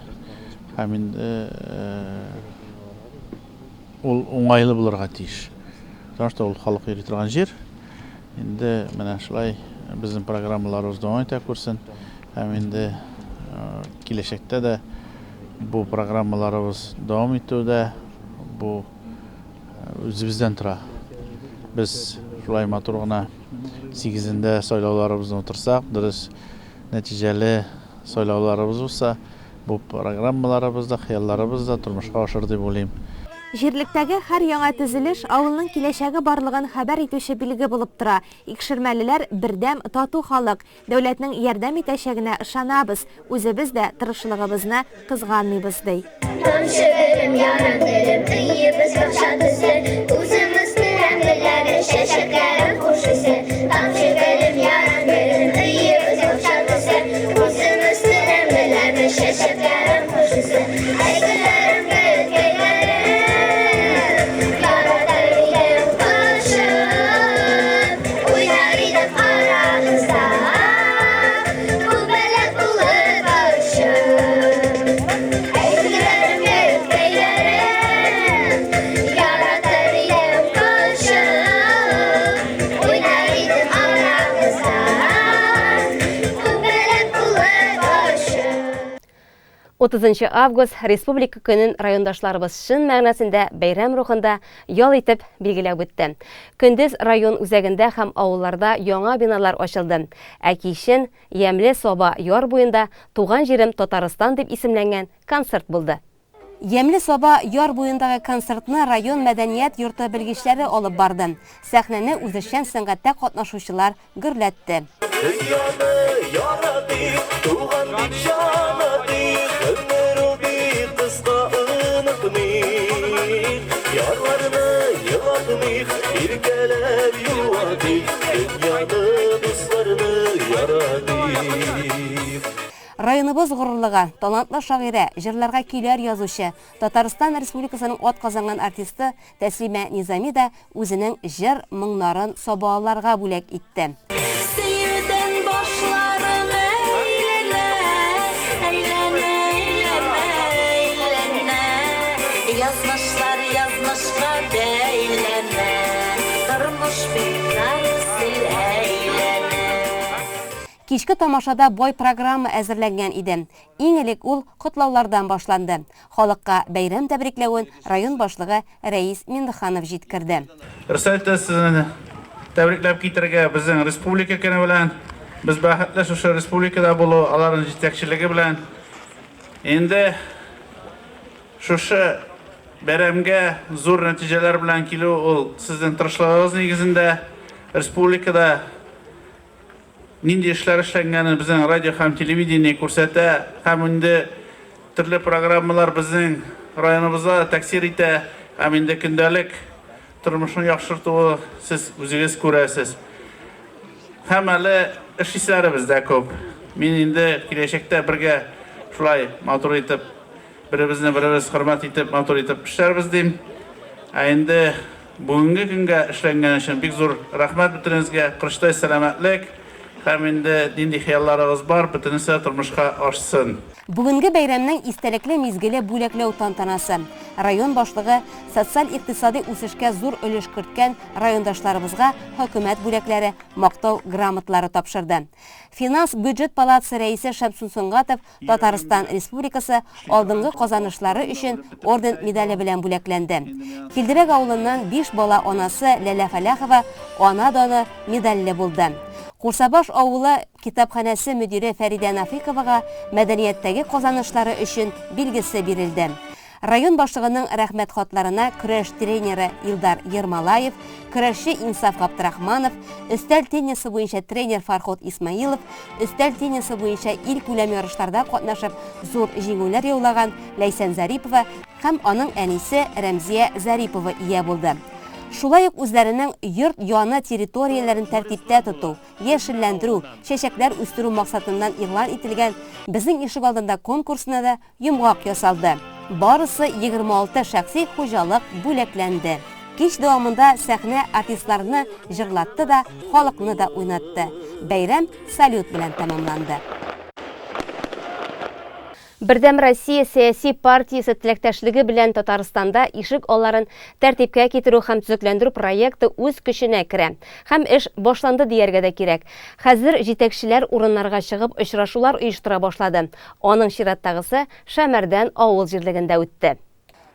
Һәм инде ул уңайлы булырга тиеш. Потому что ул халык йөри торган җир. Инде менә шулай безнең программаларыбыз дәвам итә күрсен. Һәм инде киләчәктә дә бу программаларыбыз дәвам итү дә бу үзебездән тора. Без шулай матур гына сигезендә сайлауларыбызны утырсак, дөрес нәтиҗәле сайлауларыбыз булса, Бу программаларыбыз да, хыялларыбыз да тормышка ашыр дип уйлыйм. Җирлектәге һәр яңа төзелеш авылның киләчәге барлыгын хәбәр итүче билге булып тора. Икшермәлеләр бердәм, тату халык. Дәүләтнең ярдәм итәчәгенә ышанабыз, үзебез дә тырышлыгыбызны кызганмыйбыз, ди. Тамчы гөлем, яран гөлем, өебез бакча төсле, Үзем үстерәм гөлләрне, чәчәкләрем хуш исле. Тамчы гөлем, яран гөлем, өебез бакча төсле, Үзем үстерәм гөлләрне, чәчәкләрем хуш исле. Әй, гөлләрем, гөлкәйләрем, яратыр идем кочып, Уйнар идем арагызда, күбәләк булып очып. Әй, гөлләрем, гөлкәйләрем, яратыр идем кочып, Уйнар идем арагызда, күбәләк булып очып. 30 август Республика көнен райондашларыбыз чын мәгънәсендә бәйрәм рухында ял итеп билгеләп үтте. Көндез район үзәгендә һәм авылларда яңа биналар ачылды. Ә кичен Ямьле Саба яр буенда Туган җирем Татарстан дип исемләнгән концерт булды. Ямьле Саба яр буендагы концертны район мәдәният йорты белгечләре алып барды. Сәхнәне үзешчән сәнгатьтә катнашучылар гөрләтте. Дөньяны яратыйк, туган дип җанатыйк, Гомер ул бик кыска, онытмыйк. Ярларны елатмыйк, иркәләп юатыйк, Дөньяны, дусларны яратыйк. Районыбыз горурлыгы, талантлы шагыйрә, җырларга көйләр язучы, Татарстан Республикасының атказанган артисты Тәслимә Низами да үзенең җыр-моңнарын сабааларга бүләк итте. Сөюдән башларым әйләнә, әйләнә, әйләнә, әйләнә. Язмышлар язмышка бәйләнә, тормыш бит карусель әйләнә. Кичке тамашада бай программа әзерләнгән иде. Иң элек ул котлаулардан башланды. Халыкка бәйрәм тәбрикләвен район башлыгы Рәис Миннеханов җиткерде. Рөхсәт итегез сезне тәбрикләп китергә безнең Республика көне белән. Без бәхетле шушы республикада булу, аларның җитәкчелеге белән. Инде шушы бәйрәмгә зур нәтиҗәләр белән килү ул сезнең тырышлыгыгыз нигезендә. Республикада. Нинди эшләр эшләнгәнен безнең радио һәм телевидение күрсәтә һәм инде төрле программалар безнең районыбызда да тәэсир итә һәм инде көндәлек тормышны яхшыртуы сез үзегез күрәсез. Һәм әле эшлиселәребез дә күп. Мин инде киләчәктә бергә шулай матур итеп, беребезне беребез хөрмәт итеп, матур итеп эшләрбез дим. Ә инде Бүгенге көнгә эшләнгән өчен бик зур рәхмәт бөтенегезгә, корычтай сәламәтлек һәм инде нинди хыялларыгыз бар, бөтенесе дә тормышка ашсын. Бүгенге бәйрәмнең истәлекле мизгеле бүләкләү тантанасы. Район башлыгы социаль-икътисади үсешкә зур өлеш керткән райондашларыбызга хөкүмәт бүләкләре, мактау грамоталары тапшырды. Финанс-бюджет палатасы рәисе Шәмсун Сөнгатов Татарстан Республикасы алдынгы казанышлары өчен орден медале белән бүләкләнде. Килдебәк авылыннан биш бала анасы Ләлә Фәләхова Ана даны медальле булды. Курсабаш авылы китапханәсе мөдире Фәридә Нафыйковага мәдәнияттәге казанышлары өчен билгесе бирелде. Район башлыгының Рәхмәт хатларына көрәш тренеры Илдар Ермолаев, көрәшче Инсаф Габдрахманов, өстәл теннисы буенча тренер Фарход Исмаилов, өстәл теннисы буенча илкүләм ярышларда катнашып зур җиңүләр яулаган Ләйсән Зарипова һәм аның әнисе Рәмзия Зарипова ия булды. Шулай ук үзләренең йорт яны территорияләрен тәртиптә тоту, яшелләндерү, чәчәкләр үстерү максатыннан игълан ителгән Безнең ишегалдында конкурсына да Йомгак ясалды. Барысы 26 шәхси хуҗалык бүләкләнде. Кич дәвамында сәхнә артистларны җырлатты да, халыкны да уйнатты. Бәйрәм салют белән тәмамланды. Бердәм Россия сәяси партиясе теләктәшлеге белән Татарстанда ишек алларын тәртипкә китерү һәм төзекләндерү проекты үз көченә керә. Һәм эш башланды дияргә дә кирәк. Хәзер җитәкчеләр урыннарга чыгып очрашулар оештыра башлады. Аның чираттагысы Шәмәрдән авыл җирлегендә үтте.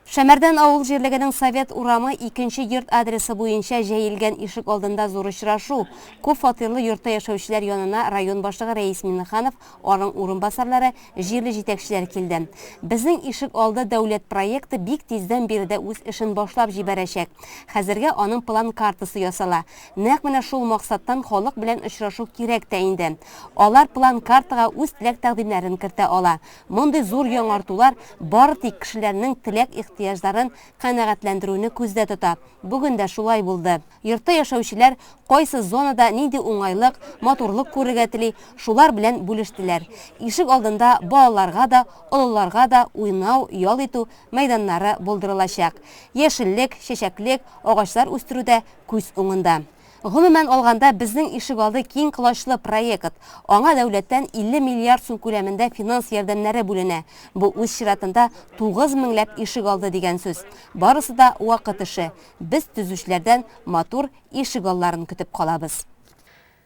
Шәмәрдән авыл җирлегенең Совет урамы икенче йорт адресы буенча җәелгән ишек алдында зур очрашу. Күп фатирлы йортта яшәүчеләр янына район башлыгы Рәис Миңнеханов, аның урынбасарлары, җирле җитәкчеләр килде. Безнең ишек алды дәүләт проекты бик тиздән биредә үз эшен башлап җибәрәчәк. Хәзергә аның план-картасы ясала. Нәкъ менә шул максаттан халык белән очрашу кирәк тә инде. Алар план-картага үз теләк-тәкъдимнәрен кертә ала. Мондый зур яңартулар бары тик кешеләрнең теләк-ихтыяҗларын канәгатьләндерүне күздә тота. Бүген дә шулай булды. Йортта яшәүчеләр кайсы зонада нинди уңайлык, матурлык күрергә тели, шулар белән бүлештеләр. Ишек алдында балаларга да, олыларга да уйнау, ял итү мәйданнары булдырылачак. Яшеллек, чәчәклек, агачлар үстерү дә күз уңында. Гомумән алганда, Безнең ишегалды киң колачлы проект. Аңа дәүләттән 50 миллиард сум күләмендә финанс ярдәмнәре бүленә. Бу үз чиратында 9 меңләп ишегалды дигән сүз. Барысы да вакыт эше. Без төзүчеләрдән матур ишегалларын көтеп калабыз.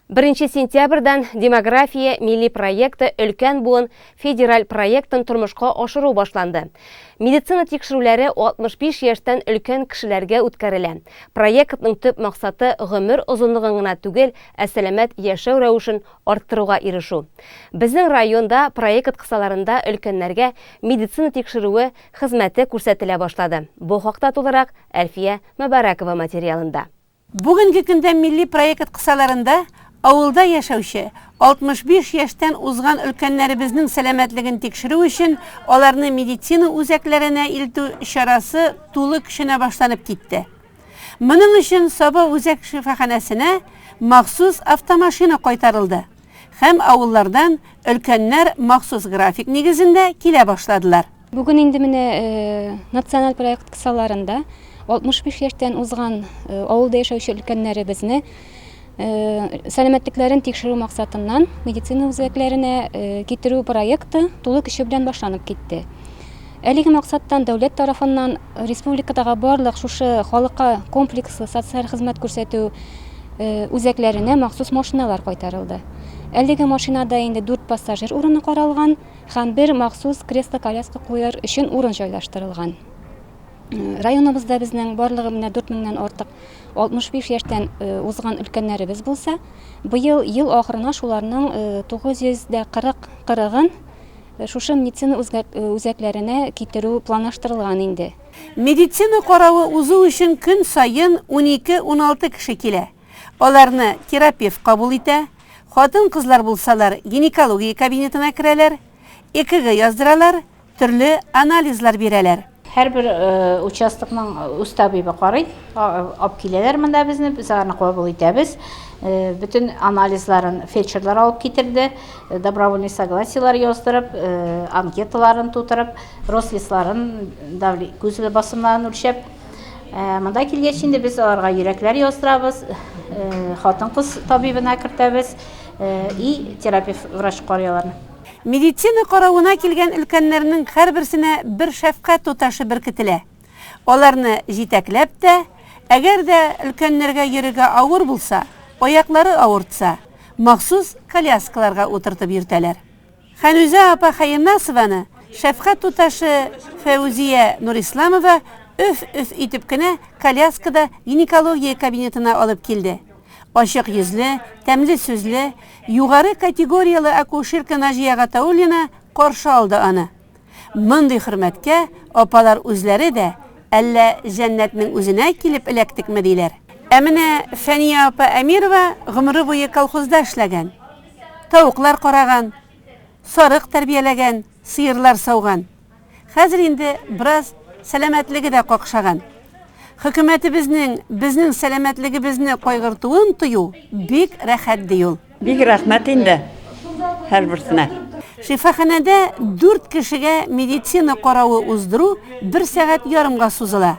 Беренче сентябрьдән Демография милли проекты Өлкән буын федераль проектын тормышка ашыру башланды. Медицина тикшерүләре 65 яшьтән өлкән кешеләргә үткәрелә. Проектның төп максаты гомер озынлыгын гына түгел, ә сәламәт яшәү рәвешен арттыруга ирешү. Безнең районда проект кысаларында өлкәннәргә медицина тикшерүе хезмәте күрсәтелә башлады. Бу хакта тулырак Әлфия Мөбарәкова материалында. Бүгенге көндә милли проект кысаларында авылда яшәүче 65 яшьтән узган өлкәннәребезнең сәламәтлеген тикшерү өчен аларны медицина үзәкләренә илтү чарасы тулы көченә башланып китте. Моның өчен Саба үзәк шифаханәсенә махсус автомашина кайтарылды һәм авыллардан өлкәннәр махсус график нигезендә килә башладылар. Бүген инде менә националь проект кысаларында 65 яшьтән узган авылда яшәүче өлкәннәребезне сәламәтлекләрен тикшерү максатыннан медицина үзәкләренә китерү проекты тулы көче белән башланып китте. Әлеге максаттан дәүләт тарафыннан республикадагы барлык шушы халыкка комплекслы социаль хезмәт күрсәтү үзәкләренә махсус машиналар кайтарылды. Әлеге машинада инде 4 пассажир урыны каралган. Һәм бер махсус кресло-коляска куяр өчен урын җайлаштырылган. Районыбызда безнең барлыгы менә 4 меңнән артык 65 яшьтән узган өлкәннәребез булса, быел ел ахырына шуларның 940 кырыгын шушы медицина үзәкләренә китерү планлаштырылган инде. Медицина каравы узу өчен көн саен унике-уналты кеше килә. Аларны терапевт кабул итә. Хатын-кызлар булсалар, гинекология кабинетына керәләр, ЭКГ яздыралар, төрле анализлар бирәләр. Һәрбер участокның үз табибы карый, алып киләләр монда безне, без аларны кабул итәбез. Бөтен анализларын фельдшерлар алып китерде, добровольный согласиелар яздырып, анкеталарын тутырып, рослисларын, күз басымнарын үлчәп. Монда килгәч инде без аларга йөрәкләр яздырабыз, хатын-кыз табибына кертәбез и терапевт врач карый аларны. Медицина каравына килгән өлкәннәрнең һәрберсенә бер шәфкать туташы беркетелә. Аларны җитәкләп тә, әгәр дә өлкәннәргә йөрергә авыр булса, аяклары авыртса, махсус коляскаларга утыртып йөртәләр. Хәнүзә апа Хәернасованы шәфкать туташы Фәүзия Нурисламова өф-өф итеп кенә коляскада гинекология кабинетына алып килде. Ачык йөзле, тәмле сүзле, югары категорияле акушерка Наҗия Гатауллина каршы алды аны. Мондый хөрмәткә апалар үзләре дә, әллә җәннәтнең үзенә килеп эләктекме, диләр. Ә менә Фәния апа Әмирова гомере буе колхозда эшләгән. Тавыклар караган, сарык тәрбияләгән, сыерлар сауган. Хәзер инде бераз сәламәтлеге дә какшаган. Хөкүмәтебезнең безнең сәламәтлегебезне кайгыртуын тою бик рәхәт, ди ул. Бик рәхмәт инде һәрберсенә. Шифаханәдә дүрт кешегә медицина каравы уздыру бер сәгать ярымга сузыла.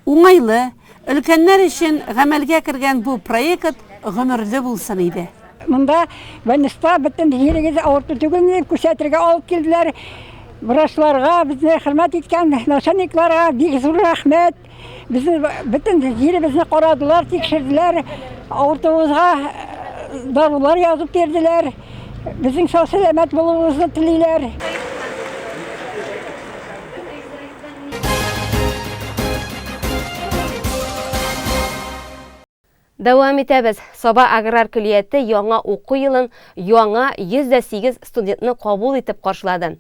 Уңайлы, өлкәннәр өчен гамәлгә кергән бу проект гомерле булсын иде. Монда больниста бөтен җирегез авырту түгелме дип күрсәтергә алып килделәр. Врачларга, безне хөрмәт иткән начальникларга бик зур рәхмәт. Безне бөтен җиребезне карадылар, тикшерделәр. Авыртуыбызга дарулар язып бирделәр. Безнең сау-сәламәт булуыбызны телиләр. Дәвам итәбез. Саба аграр көллияте яңа уку елын яңа 108 студентны кабул итеп каршылады.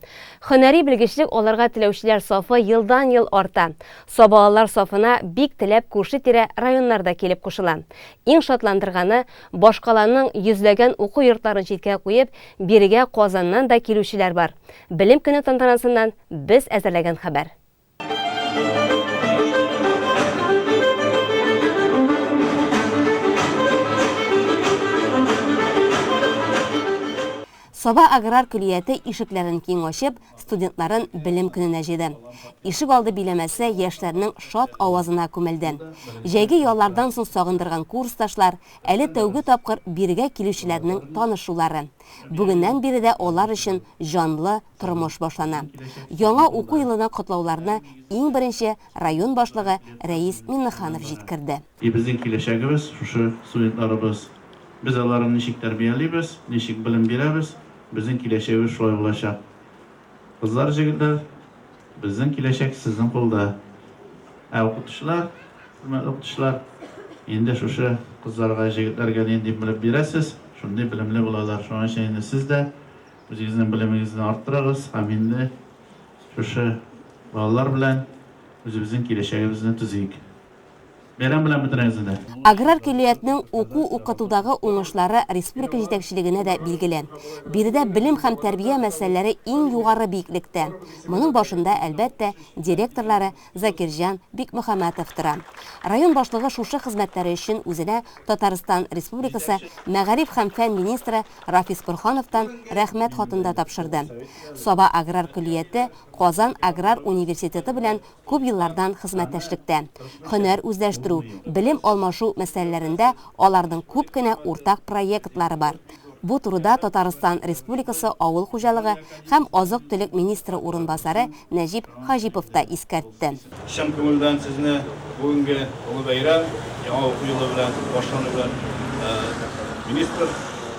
Һөнәри белгечлек алырга теләүчеләр сафы елдан-ел арта. Сабалылар сафына бик теләп күрше-тирә районнар да килеп кушыла. Иң шатландырганы, башкаланың йөзләгән уку йортларын читкә куеп, бирегә Казаннан да килүчеләр бар. Белем көне тантанасыннан без әзерләгән хәбәр. Саба аграр көллияте ишекләрен киң ачып, студентларын белем көненә җыйды. Ишек алды биләмәсе яшьләрнең шат авазына күмелде. Җәйге яллардан соң сагындырган курсташлар, әле тәүге тапкыр бирегә килүчеләрнең танышулары. Бүгеннән биредә алар өчен җанлы тормыш башлана. Яңа уку елына котлауларны иң беренче район башлыгы Рәис Миннеханов җиткерде. И безнең киләчәгебез, шушы студентларыбыз. Без аларны ничек тәрбиялибез, ничек белем бирәбез, безнең киләчәгебез шулай булачак. Кызлар, җегетләр, безнең киләчәк сезнең кулда. Ә укытучылар, хөрмәтле укытучылар, инде шушы кызларга, җегетләргә нинди белем бирәсез, шундый белемле булалар. Шуның өчен инде сез дә Үзегезнең белемегезне арттырыгыз һәм инде шушы балалар белән үзебезнең киләчәгебезне төзиек. Бәйрәм белән бөтенегезне дә! Аграр көллиятнең уку-укытудагы уңышлары республика җитәкчелегенә дә билгеле. Биредә белем һәм тәрбия мәсьәләләре иң югары биеклектә. Моның башында, әлбәттә, директорлары Закирҗан Бикмөхәммәтов тора. Район башлыгы шушы хезмәтләре өчен үзенә Татарстан Республикасы мәгариф һәм фән министры Рафис Борһановтан Рәхмәт хатын да тапшырды. Саба аграр көллияте Казан аграр университеты белән күп еллардан хезмәттәшлектә. Һөнәр үзләштерү, белем алмашу мәсьәләләрендә аларның күп кенә уртак проектлары бар. Бу турыда Татарстан Республикасы авыл хуҗалыгы һәм азык-төлек министры урынбасары Нәҗип Хаҗипов та искәртте. Чын күңелдән сезне бүгенге олы бәйрәм, яңа уку елы белән башлану белән министр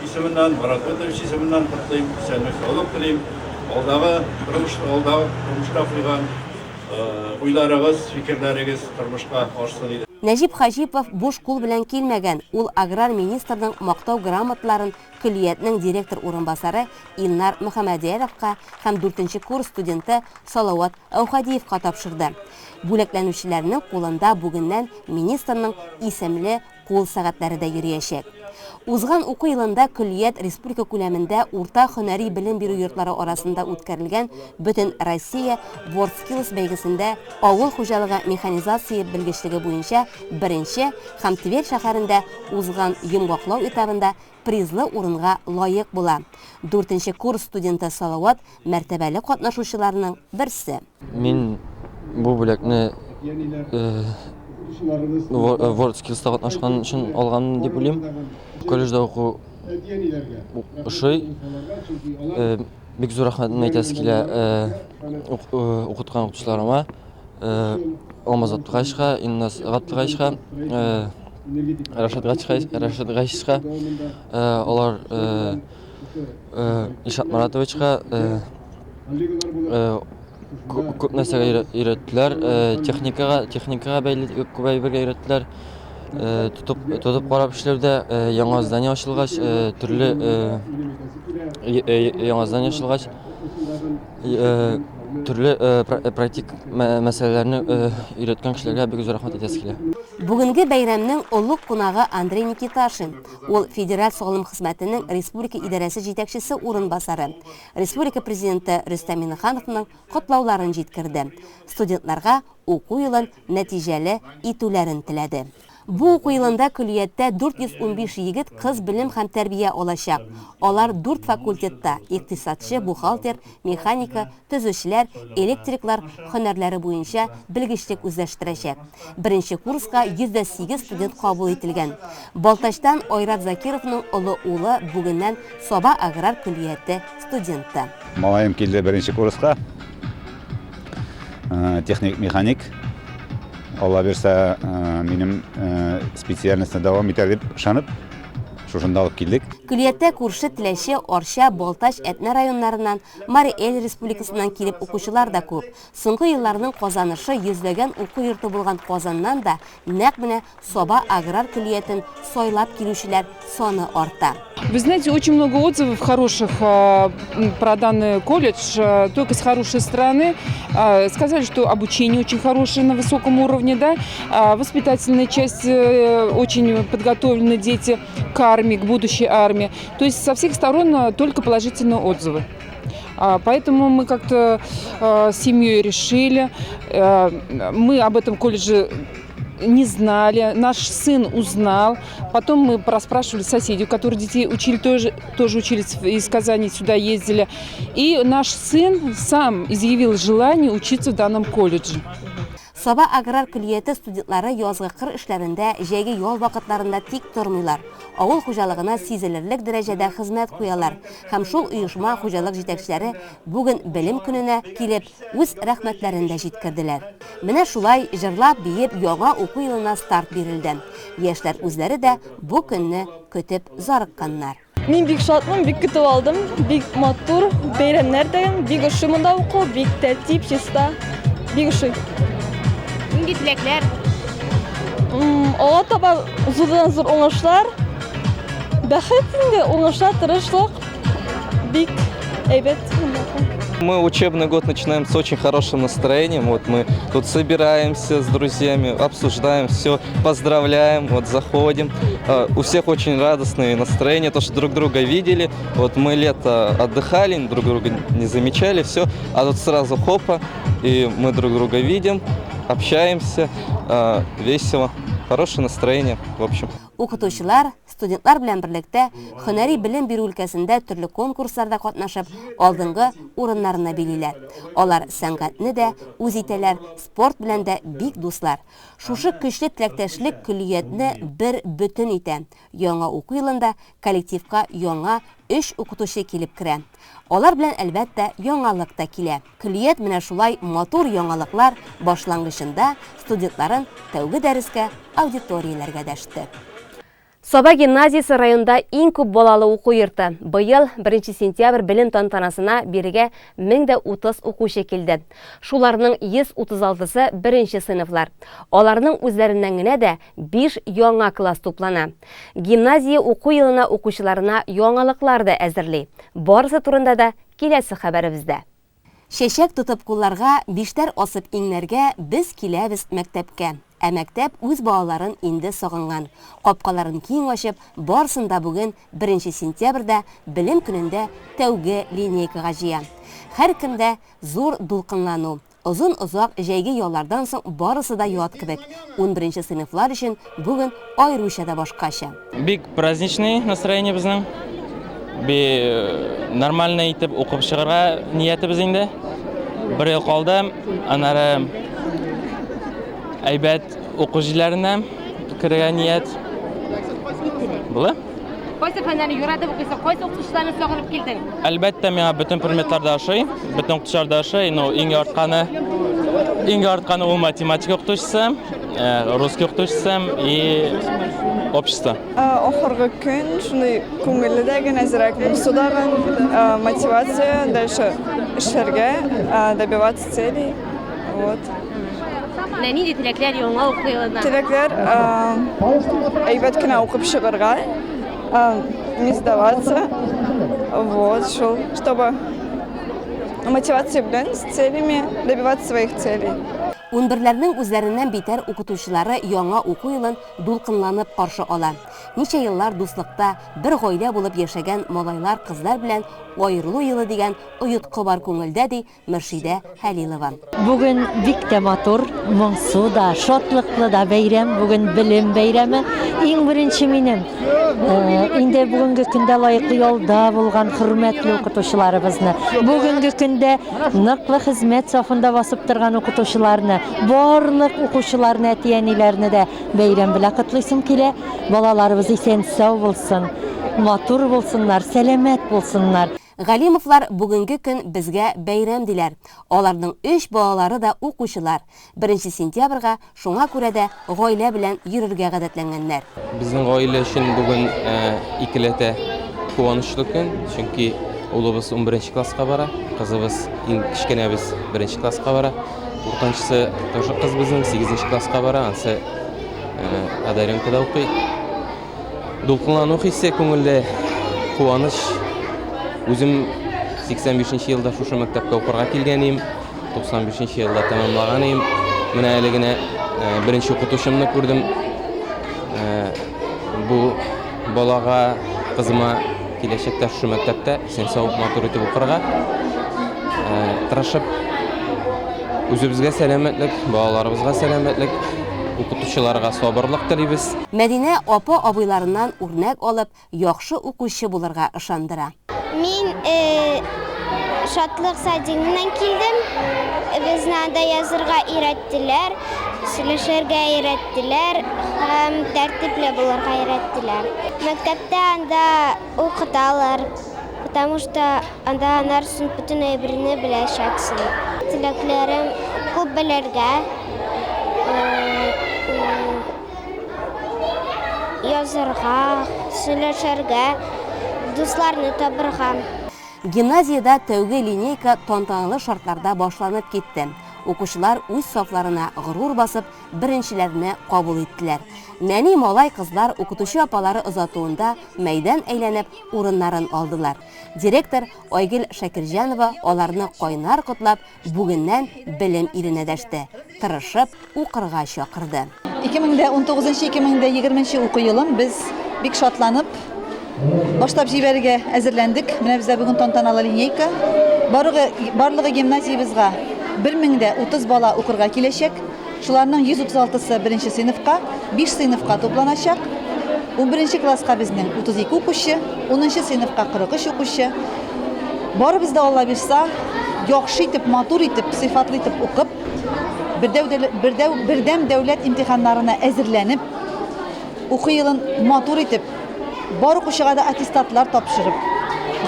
исеменнән, Марат Готович исеменнән котлыйм, исәнлек-саулык телим. Алдагы тормыш, алдагы тормышка куйган уйларыгыз, фикерләрегез тормышка ашсын иде. Нәҗип Хаҗипов буш кул белән килмәгән, ул аграр министрның Мактау грамоталарын көллиятнең директор урынбасары Илнар Мөхәммәдияровка һәм дүртенче курс студенты Салават Әүхәдиевка тапшырды. Бүләкләнүчеләрнең кулында бүгеннән министрның исемле кул сәгатьләре дә йөриячәк. Узган уку елында көллият республика күләмендә урта һөнәри белем бирү йортлары арасында үткәрелгән Бөтенроссия WorldSkills бәйгесендә авыл хуҗалыгы механизация белгечлеге буенча беренче һәм Тверь шәһәрендә узган йомгаклау этабында призлы урынга лаек була. Дүртенче курс студенты Салават мәртәбәле катнашучыларның берсе. Мин бу бүләкне WorldSkills-та катнашкан өчен алганмын дип уйлыйм. Колледжда уку ошый. Бик зур рәхмәтемне әйтәсе килә укыткан укытучыларыма. Алмаз Габделгаевичка, Иннас Габделгаевичка, Рашат Габделгаевичка, алар Илшат Маратовичка күп нәрсәгә өйрәттеләр, техникага, техникага бәйле күп әйбергә өйрәттеләр. Тотып, тотып карап эшләүдә яңа здание ачылгач, төрле яңа здание ачылгач, төрле практик мәсьәләләрне өйрәткән кешеләргә бик зур рәхмәт әйтәсе килә. Бүгенге бәйрәмнең олуг кунагы Андрей Никиташин. Ул Федераль салым хезмәтенең республика идарәсе җитәкчесе урынбасары. Республика Президенты Рөстәм Миңнехановның котлауларын җиткерде, студентларга уку елын нәтиҗәле итүләрен теләде. Бу уку елында көллияттә 415 егет, кыз белем һәм тәрбия алачак. Алар дүрт факультетта, икътисадчы, бухгалтер, механика, төзүчеләр, электриклар һөнәрләре буенча белгечлек үзләштерәчәк. Беренче курска 108 студент кабул ителгән. Балтачтан Айрат Закировның олы улы бүгеннән Саба аграр көллияте студенты. Малаем килде беренче курска. Э, техник-механик. Алла бирсә, э, минем э, специальностьны дәвам итәр дип ышанып, шушында алып килдек. Көллияттә күрше Теләче, Арча, Балтач, Әтнә районнарыннан, Мари Эл республикасыннан килеп укучылар да күп. Соңгы елларның казанышы йөзләгән уку йорты булган Казаннан да нәкъ менә Саба аграр көллиятен сайлап килүчеләр саны арта. Вы знаете, очень много отзывов хороших про данный колледж, только с хорошей стороны. Сказали, что обучение очень хорошее на высоком уровне, да, воспитательная часть э, очень подготовлены дети к армии, к будущей армии. То есть со всех сторон только положительные отзывы. Поэтому мы как-то с семьей решили, э, мы об этом колледже не знали, наш сын узнал. Потом мы проспрашивали соседей, которые детей учили, тоже, тоже учились из Казани, сюда ездили. И наш сын сам изъявил желание учиться в данном колледже. Саба аграр көллияте студентлары язгы кыр эшләрендә, җәйге ял вакытларында тик тормыйлар. Авыл хуҗалыгына сизелерлек дәрәҗәдә хезмәт куялар. Һәм шул оешма хуҗалык җитәкчеләре бүген Белем көненә килеп, үз рәхмәтләрен дә җиткерделәр. Менә шулай җырлап-биеп яңа уку елына старт бирелде. Яшьләр үзләре дә бу көнне көтеп зарыкканнар. Мин бик шатмын, бик көтеп алдым. Бик матур бәйрәмнәр дә, бик ошый монда уку, бик тәртип, чиста. Бик ошый. Нинди теләкләр? Алга таба зурдан зур уңышлар. Бәхет инде, уңышлар, тырышлык. Бик әйбәт. Мы учебный год начинаем с очень хорошим настроением. Вот мы тут собираемся с друзьями, обсуждаем все, поздравляем, вот заходим. Э, у всех очень радостные настроения, то, что друг друга видели. Вот мы лето отдыхали, друг друга не замечали, все. А тут сразу хопа, и мы друг друга видим, общаемся, э, весело. Хорошее настроение, в общем. Укытучылар, студентлар белән берлектә һөнәри белем бирү өлкәсендә төрле конкурсларда катнашып, алдынгы урыннарны билиләр. Алар сәнгатьне дә үз итәләр, спорт белән дә бик дуслар. Шушы көчле теләктәшлек көллиятне бер бөтен итә. Яңа уку елында коллективка яңа өч укытучы килеп керә. Алар белән, әлбәттә, яңалык та килә. Көллият менә шулай матур яңалыклар башлангычында студентларын тәүге дәрескә аудиторияләргә дәште. Саба гимназиясе районда иң күп балалы уку йорты. Быел 1 сентябрь белем тантанасына бирегә 1030 укучы килде. Шуларның 136-сы беренче сыйныфлар. Аларның үзләреннән генә дә 5 яңа класс туплана. Гимназия уку елына укучыларына яңалыклар да әзерли. Барысы турында да киләсе хәбәребездә. Чәчәк тотып кулларга, биштәр асып иңнәргә, без киләбез мәктәпкә. Ә мәктәп үз балаларын инде сагынган. Капкаларын киң ачып, барысын да бүген, беренче сентябрьдә, Белем көнендә тәүге линейкага җыя. Һәркемдә зур дулкынлану. Озын-озак җәйге яллардан соң барысы да ят кебек. Унберенче сыйныфлар өчен бүген аеруча да башкача. Бик праздничный настроение безнең. Би нормально итеп укып чыгарга ниятебез инде. Бер ел калды. Аннары әйбәт уку җирләренә керергә ният. Була? Кайсы фәннәрне яратып укыйсың? Кайсы укытучыларны сагынып килдең? Әлбәттә, миңа бөтен предметлар да ошый, бөтен укытучылар да ошый, но иң яратканы, иң яратканы ул математика укытучысы, э, русский укытучысы и общество. Ахыргы көн шундый күңелле дә генә, әзрәк моңсу да гын, мотивация дальше эшләргә, добиваться целей. Вот. Менә нинди теләкләр яңа уку елына? Теләкләр әйбәт кенә укып чыгарга, не сдаваться. Вот, шул, чтобы мотивация белән с целями добиваться своих целей. Унберләрнең үзләреннән битәр укытучылары яңа уку елын дулкынланып каршы ала. Ничә еллар дуслыкта, бер гаилә булып яшәгән малайлар-кызлар белән аерылу елы дигән оеткы бар күңелдә, ди Мөршидә Хәлилова. Бүген бик тә матур, моңсу да, шатлыклы да бәйрәм. Бүген белем бәйрәме. Иң беренче минем э, инде бүгенге көндә лаеклы ялда булган хөрмәтле укытучыларыбызны, бүгенге көндә ныклы хезмәт сафында басып торган укытучыларны, барлык укучыларны, әти-әниләрне дә бәйрәм белән котлыйсым килә. Балаларыбыз исән-сау булсын, матур булсыннар, сәламәт булсыннар. Галимовлар бүгенге көн безгә бәйрәм диләр. Аларның өч балалары да укучылар. Беренче сентябрьгә шуңа күрә дә гаилә белән йөрергә гадәтләнгәннәр. Безнең гаилә өчен бүген икеләтә куанычлы көн, чөнки улыбыз унберенче класска бара, кызыбыз, иң кечкенәбез, беренче класска бара. Уртанчысы тоже кыз безнең, сигезенче класска бара, анысы Одаренкада укый. Дулкынлану хисе күңелдә, куаныч. Үзем 85 нче елда шушы мәктәпкә укырга килгән идем. 95 нче елда тәмамлаган идем. Менә әле генә беренче укытучымны күрдем. Бу балага, кызыма киләчәктә шушы мәктәптә исән-сау матур итеп укырга тырышып, үзебезгә сәламәтлек, балаларыбызга сәламәтлек, укытучыларга сабырлык телибез. Мәдинә апа-абыйларыннан үрнәк алып, яхшы укучы булырга ышандыра. Мин Шатлык садигыннан килдем. Безне анда язырга өйрәттеләр, сөйләшергә өйрәттеләр һәм тәртипле булырга өйрәттеләр. Мәктәптә анда укыталар, потому что анда аннары соң бөтен әйберне беләчәксең. Теләкләрем күп белергә, язырга, сөйләшергә, дусларны табырга. Гимназиядә тәүге линейка тантаналы шартларда башланып китте. Укучылар үз сафларына горур басып, беренчеләрне кабул иттеләр. Нәни малай-кызлар укытучы апалары озатуында мәйдан әйләнеп, урыннарын алдылар. Директор Айгөл Шакирҗанова аларны кайнар котлап, бүгеннән белем иленә дәште, тырышып укырга чакырды. 2019-2020 уку елын без бик шатланып башлап җибәрергә әзерләндек. Менә бездә бүген тантаналы линейка. Барлыгы, барлыгы гимназиябезгә 1030 бала укырга киләчәк. Шуларның 136-сы беренче сыйныфка, 5 сыйныфка тупланачак. Унберенче класска безнең 32 укучы, унынчы сыйныфка 43 укучы. Барыбыз да, Алла бирса, яхшы итеп, матур итеп, сыйфатлы итеп укып, бердәү, бердәү, бердәм дәүләт имтиханнарына әзерләнеп, уку елын матур итеп, бар укучыга да аттестатлар тапшырып,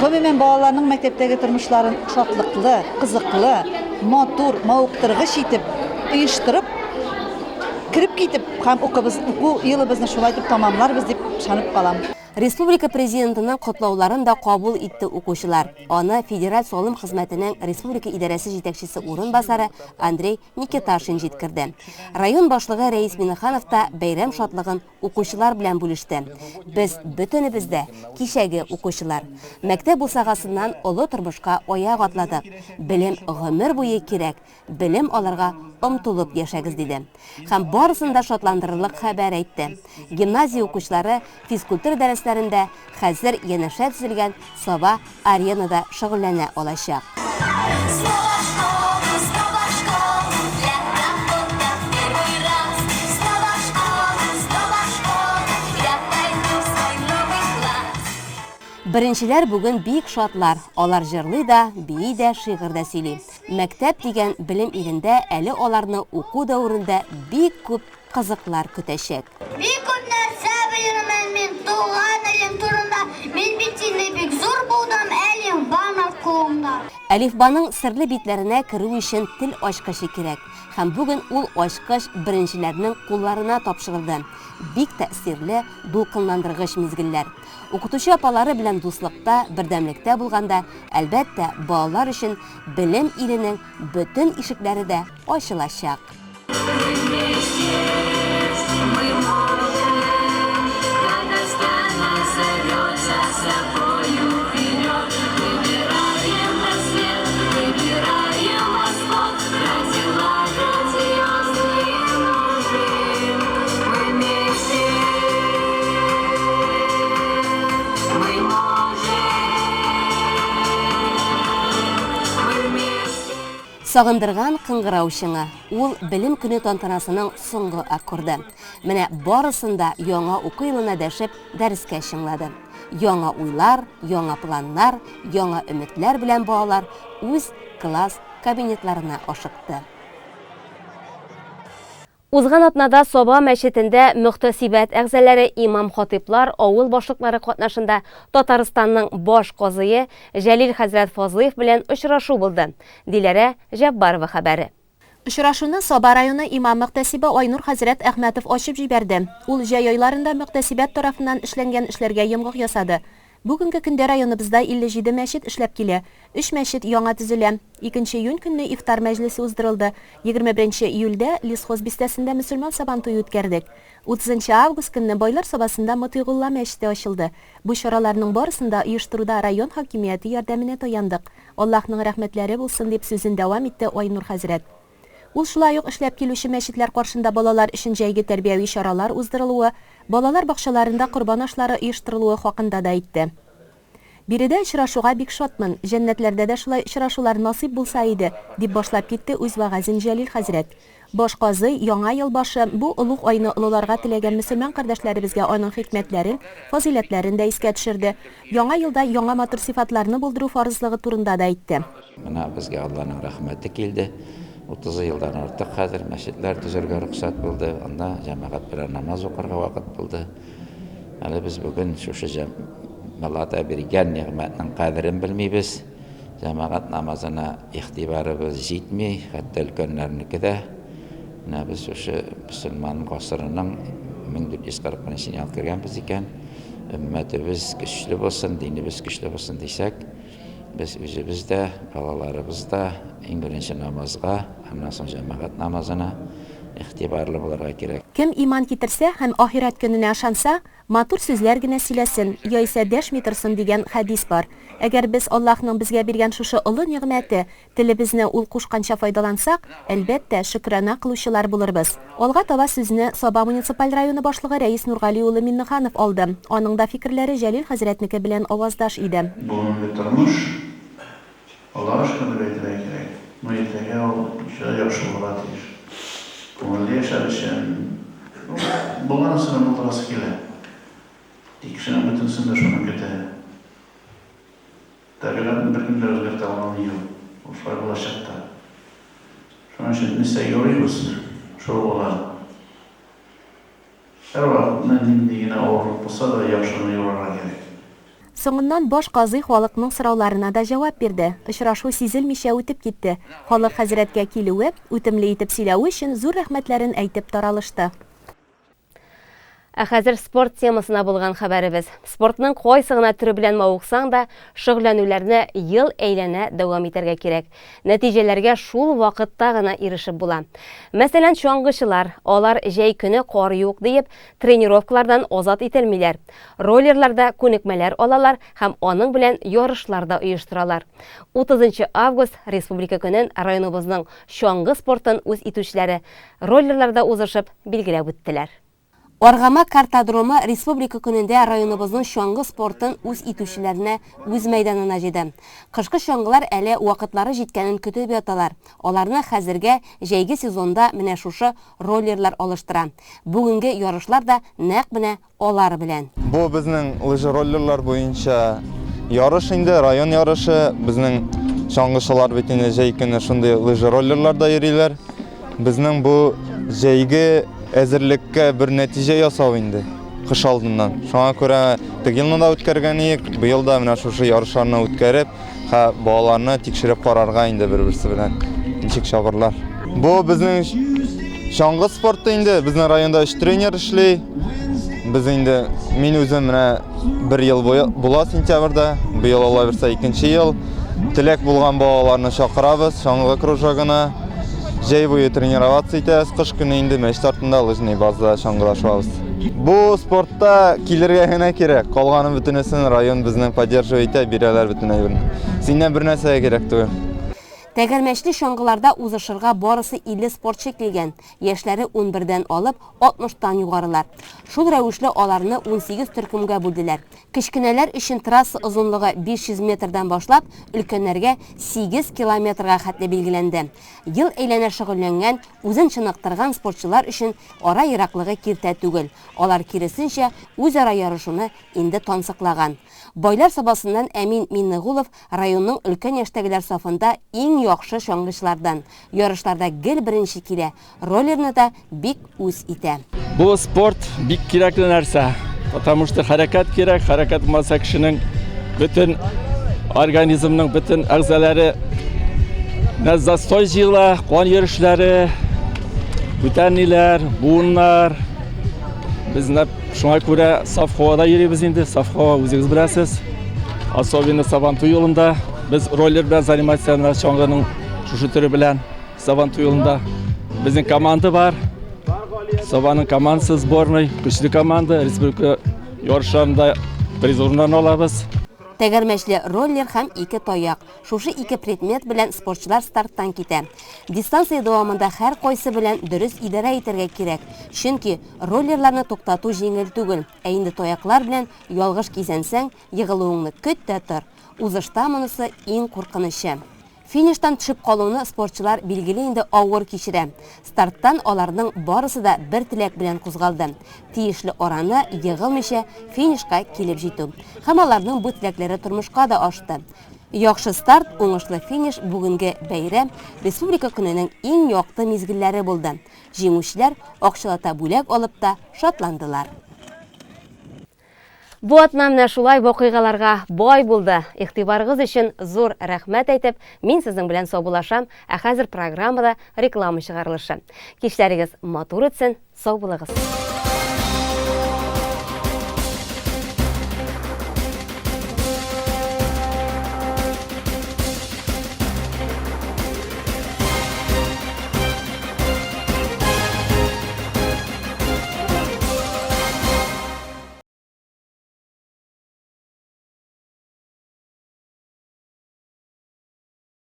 гомумән, балаларның мәктәптәге тормышларын шатлыклы, кызыклы, матур, мавыктыргыч итеп оештырып, кереп китеп һәм укыбыз, уку елыбызны шулай итеп тәмамларбыз дип ышанып калам. Республика Президентының котлауларын да кабул итте укучылар. Аны Федераль салым хезмәтенең республика идарәсе җитәкчесе урынбасары Андрей Никиташин җиткерде. Район башлыгы Рәис Миннеханов та бәйрәм шатлыгын укучылар белән бүлеште. Без бөтенебез дә кичәге укучылар. Мәктәп бусагасыннан олы тормышка аяк атладык. Белем гомер буе кирәк, белем алырга омтылып яшәгез, диде. Һәм барысын да шатландырырлык хәбәр әйтте. Гимназия укучылары физкультура дәресләрендә хәзер янәшә төзелгән Саба Аренада шөгыльләнә алачак. Беренчеләр бүген бик шатлар, алар җырлый да, бии дә, шигырь дә сөйли. Мәктәп дигән белем илендә әле аларны уку дәверендә бик күп кызыклар көтәчәк. Бик күп нәрсә белермен мин туган илем турында, Мин бит инде бик зур булдым, әлифба кулымда. Әлифбаның серле битләренә керү өчен тел ачкычы кирәк. Һәм бүген ул ачкыч беренчеләрнең кулларына тапшырылды. Бик тәэсирле, дулкынландыргыч мизгелләр. Укытучы апалары белән дуслыкта, бердәмлектә булганда, әлбәттә, балалар өчен белем иленең бөтен ишекләре дә ачылачак. Сагындырган кыңгырау чыңы, ул Белем көне тантанасының соңгы аккорды. Менә барысын да яңа уку елына дәшеп, дәрескә чыңлады. Яңа уйлар, яңа планнар, яңа өметләр белән балалар үз класс кабинетларына ашыкты. Узган атнада Саба мәчетендә мөхтәсибәт әгъзаләре, имам-хатыйплар, авыл башлыклары катнашында Татарстанның баш казые Җәлил хәзрәт Фазлыев белән очрашу булды. Диләрә Җәббарова хәбәре. Очрашуны Саба районы имам-мөхтәсибе Айнур хәзрәт Әхмәтов ачып җибәрде. Ул җәй айларында мөхтәсибәт тарафыннан эшләнгән эшләргә йомгак ясады. Бүгенге көндә районыбызда 57 мәчет эшләп килә. Өч мәчет яңа төзелә. Икенче июнь көнне ифтар мәҗлесе уздырылды. 21 нче июльдә Лесхоз бистәсендә мөселман сабантуе үткәрдек. 30 нчы август көнне Байлар Сабасында Мотыйгулла мәчете ачылды. Бу чараларның барысын да оештыруда район хакимияте ярдәменә таяндык. Аллаһның рәхмәтләре булсын, дип сүзен дәвам итте Айнур хәзрәт. Ул шулай ук эшләп килүче мәчетләр каршында балалар өчен җәйге тәрбияви чаралар уздырылуы, балалар бакчаларында корбан ашлары оештырылуы хакында да әйтте. Биредә очрашуга бик шатмын, җәннәтләрдә дә шулай очрашулар насыйп булса иде, дип башлап китте үз вәгазен Җәлил хәзрәт. Баш казый, Яңа ел башы, бу олуг айны олыларга теләгән мөселман кардәшләребезгә аның хикмәтләрен, фазыйләтләрен дә искә төшерде. Яңа елда яңа матур сыйфатларны булдыру фарызлыгы турында да әйтте. Менә безгә Алланың рәхмәте килде. 30 елдан артык хәзер мәчетләр төзергә рөхсәт булды. Анда җәмәгать белән намаз укырга вакыт булды. Әле без бүген шушы Алла биргән нигъмәтнең кадерен белмибез. Җәмәгать намазына игътибарыбыз җитми, хәтта өлкәннәрнеке дә. Менә без шушы мөселман гасырының 1441 елына кергәнбез икән. Өммәтебез көчле булсын, динебез көчле булсын дисәк, Без үзебез дә, балаларыбыз да иң беренче намазга, аннан соң җәмәгать намазына игътибарлы булырга кирәк. Кем иман китерсә һәм ахирәт көненә ышанса, матур сүзләр генә сөйләсен, яисә дәшми торсын дигән хәдис бар. Әгәр без Аллаһның безгә биргән шушы олы нигъмәте, Телебезне ул кушканча файдалансак, әлбәттә, шөкрана кылучылар булырбыз. Алга таба сүзне Саба муниципаль районы башлыгы Рәис Нургали улы Миннеханов алды. Аның да фикерләре Җәлил хәзрәтнеке белән аваздаш иде. Бүгенге тормыш, Аллага шөкер дип әйтергә кирәк, но иртәгә ул еще яхшы булырга тиеш. Күңелле яшәр өчен, ну, булганысын да булдырасы килә. Тик кешенең бөтенесен дә шуны көтә. Табигатьне беркем дә үзгәртә алганы юк. Ул шулай булачак та. Шуның өчен нәрсә юрыйбыз, шул була. Һәрвакытны нинди генә авырлык булса да, яхшыны юрарга кирәк. Соңыннан баш казый халыкның сорауларына да җавап бирде. Очрашу сизелмичә үтеп китте. Халык хәзрәткә килүе, үтемле итеп сөйләве өчен зур рәхмәтләрен әйтеп таралышты. Ә хәзер спорт темасына булган хәбәребез. Спортның кайсы гына төре белән мавыксаң да, шөгыльләнүләрне ел әйләнә дәвам итәргә кирәк. Нәтиҗәләргә шул вакытта гына ирешеп була. Мәсәлән, чаңгычылар, алар җәй көне кар юк диеп, тренировкалардан азат ителмиләр. Роллерларда күнекмәләр алалар һәм аның белән ярышлар да оештыралар. 30 нчы август, Республика көнен районыбызның чаңгы спортын үз итүчеләре роллерларда узышып билгеләп үттеләр. Аргамак картодромы Республика көнендә районыбызның чаңгы спортын үз итүчеләрне үз мәйданына җыйды. Кышкы чаңгылар әле вакытлары җиткәнен көтеп яталар. Аларны хәзергә җәйге сезонда менә шушы роллерлар алыштыра. Бүгенге ярышлар да нәкъ менә алар белән. Бу безнең лыжероллерлар буенча ярыш инде, район ярышы. Безнең чаңгычылар бит инде җәй көне шундый лыжероллерларда йөриләр. Безнең бу җәйге әзерлеккә бер нәтиҗә ясау инде, кыш алдыннан. Шуңа күрә теге елны да үткәргән идек, быел да менә шушы ярышларны үткәреп, һә балаларны тикшереп карарга инде бер-берсе белән ничек чабырлар. Бу безнең чаңгы спорты инде, безнең районда өч тренер эшли. Без инде, мин үзем менә бер ел була сентябрьдә, быел Алла бирсә икенче ел. Теләк булган балаларны чакырабыз чаңгы кружогына. Җәй буе тренироваться итәбез, кыш көне инде мәчет артында лыжный базада чаңгыда шуабыз. Бу спортта килергә генә кирәк, калганын бөтенесен район безнең поддерживать итә, бирәләр бөтен әйберне. Синнән бер нәрсә дә кирәк түгел. Тәгәрмәчле чаңгыларда узышырга барысы 50 спортчы килгән, яшьләре унбердән алып, алтмыштан югарылар. Шул рәвешле аларны 18 төркемгә бүлделәр. Кечкенәләр өчен трасса озынлыгы 500 метрдан башлап, өлкәннәргә 8 километрга хәтле билгеләнде. Ел әйләнә шөгыльләнгән, үзен чыныктырган спортчылар өчен ара ераклыгы киртә түгел, алар, киресенчә, үзара ярышуны инде тансыклаган. Байлар Сабасыннан Әмин Миннегулов районның өлкән яшьтәгеләр сафында иң яхшы чаңгычылардан. Ярышларда гел беренче килә, Роллерны да бик үз итә. Бу спорт бик кирәкле нәрсә, потому что хәрәкәт кирәк, хәрәкәт булмаса кешенең бөтен организмның бөтен әгъзалары застой җыела, кан йөрешләре, бүтән ниләр, буыннар. Без менә шуңа күрә саф һавада йөрибез инде, саф һава үзегез беләсез. Особенно Сабантуй юлында без роллер белән заниматься чаңгының шушы төре белән. Сабантуй юлында безнең команда бар. Сабаның командасы сборный, көчле команда, республика ярышларында приз урыннарын алабыз. Тәгәрмәчле роллер һәм ике таяк. Шушы ике предмет белән спортчылар старттан китә. Дистанция дәвамында һәркайсы белән дөрес идарә итәргә кирәк. Чөнки роллерларны туктату җиңел түгел. Ә инде таяклар белән ялгыш кизәнсәң, егылуыңны көт тә тор. Узышта монысы иң куркынычы. Фиништан төшеп калуны спортчылар, билгеле инде, авыр кичерә. Старттан аларның барысы да бер теләк белән кузгалды, тиешле араны егылмыйча финишка килеп җитү. Һәм аларның бу теләкләре тормышка да ашты. Яхшы старт, уңышлы финиш бүгенге бәйрәм, Республика көненең иң якты мизгелләре булды. Җиңүчеләр акчалата бүләк алып та шатландылар. Бу атна менә шулай вакыйгаларга бай булды. Игътибарыгыз өчен зур рәхмәт әйтеп, мин сезнең белән саубуллашам, ә хәзер программада реклама чыгарылышы. Кичләрегез матур үтсен, сау булыгыз!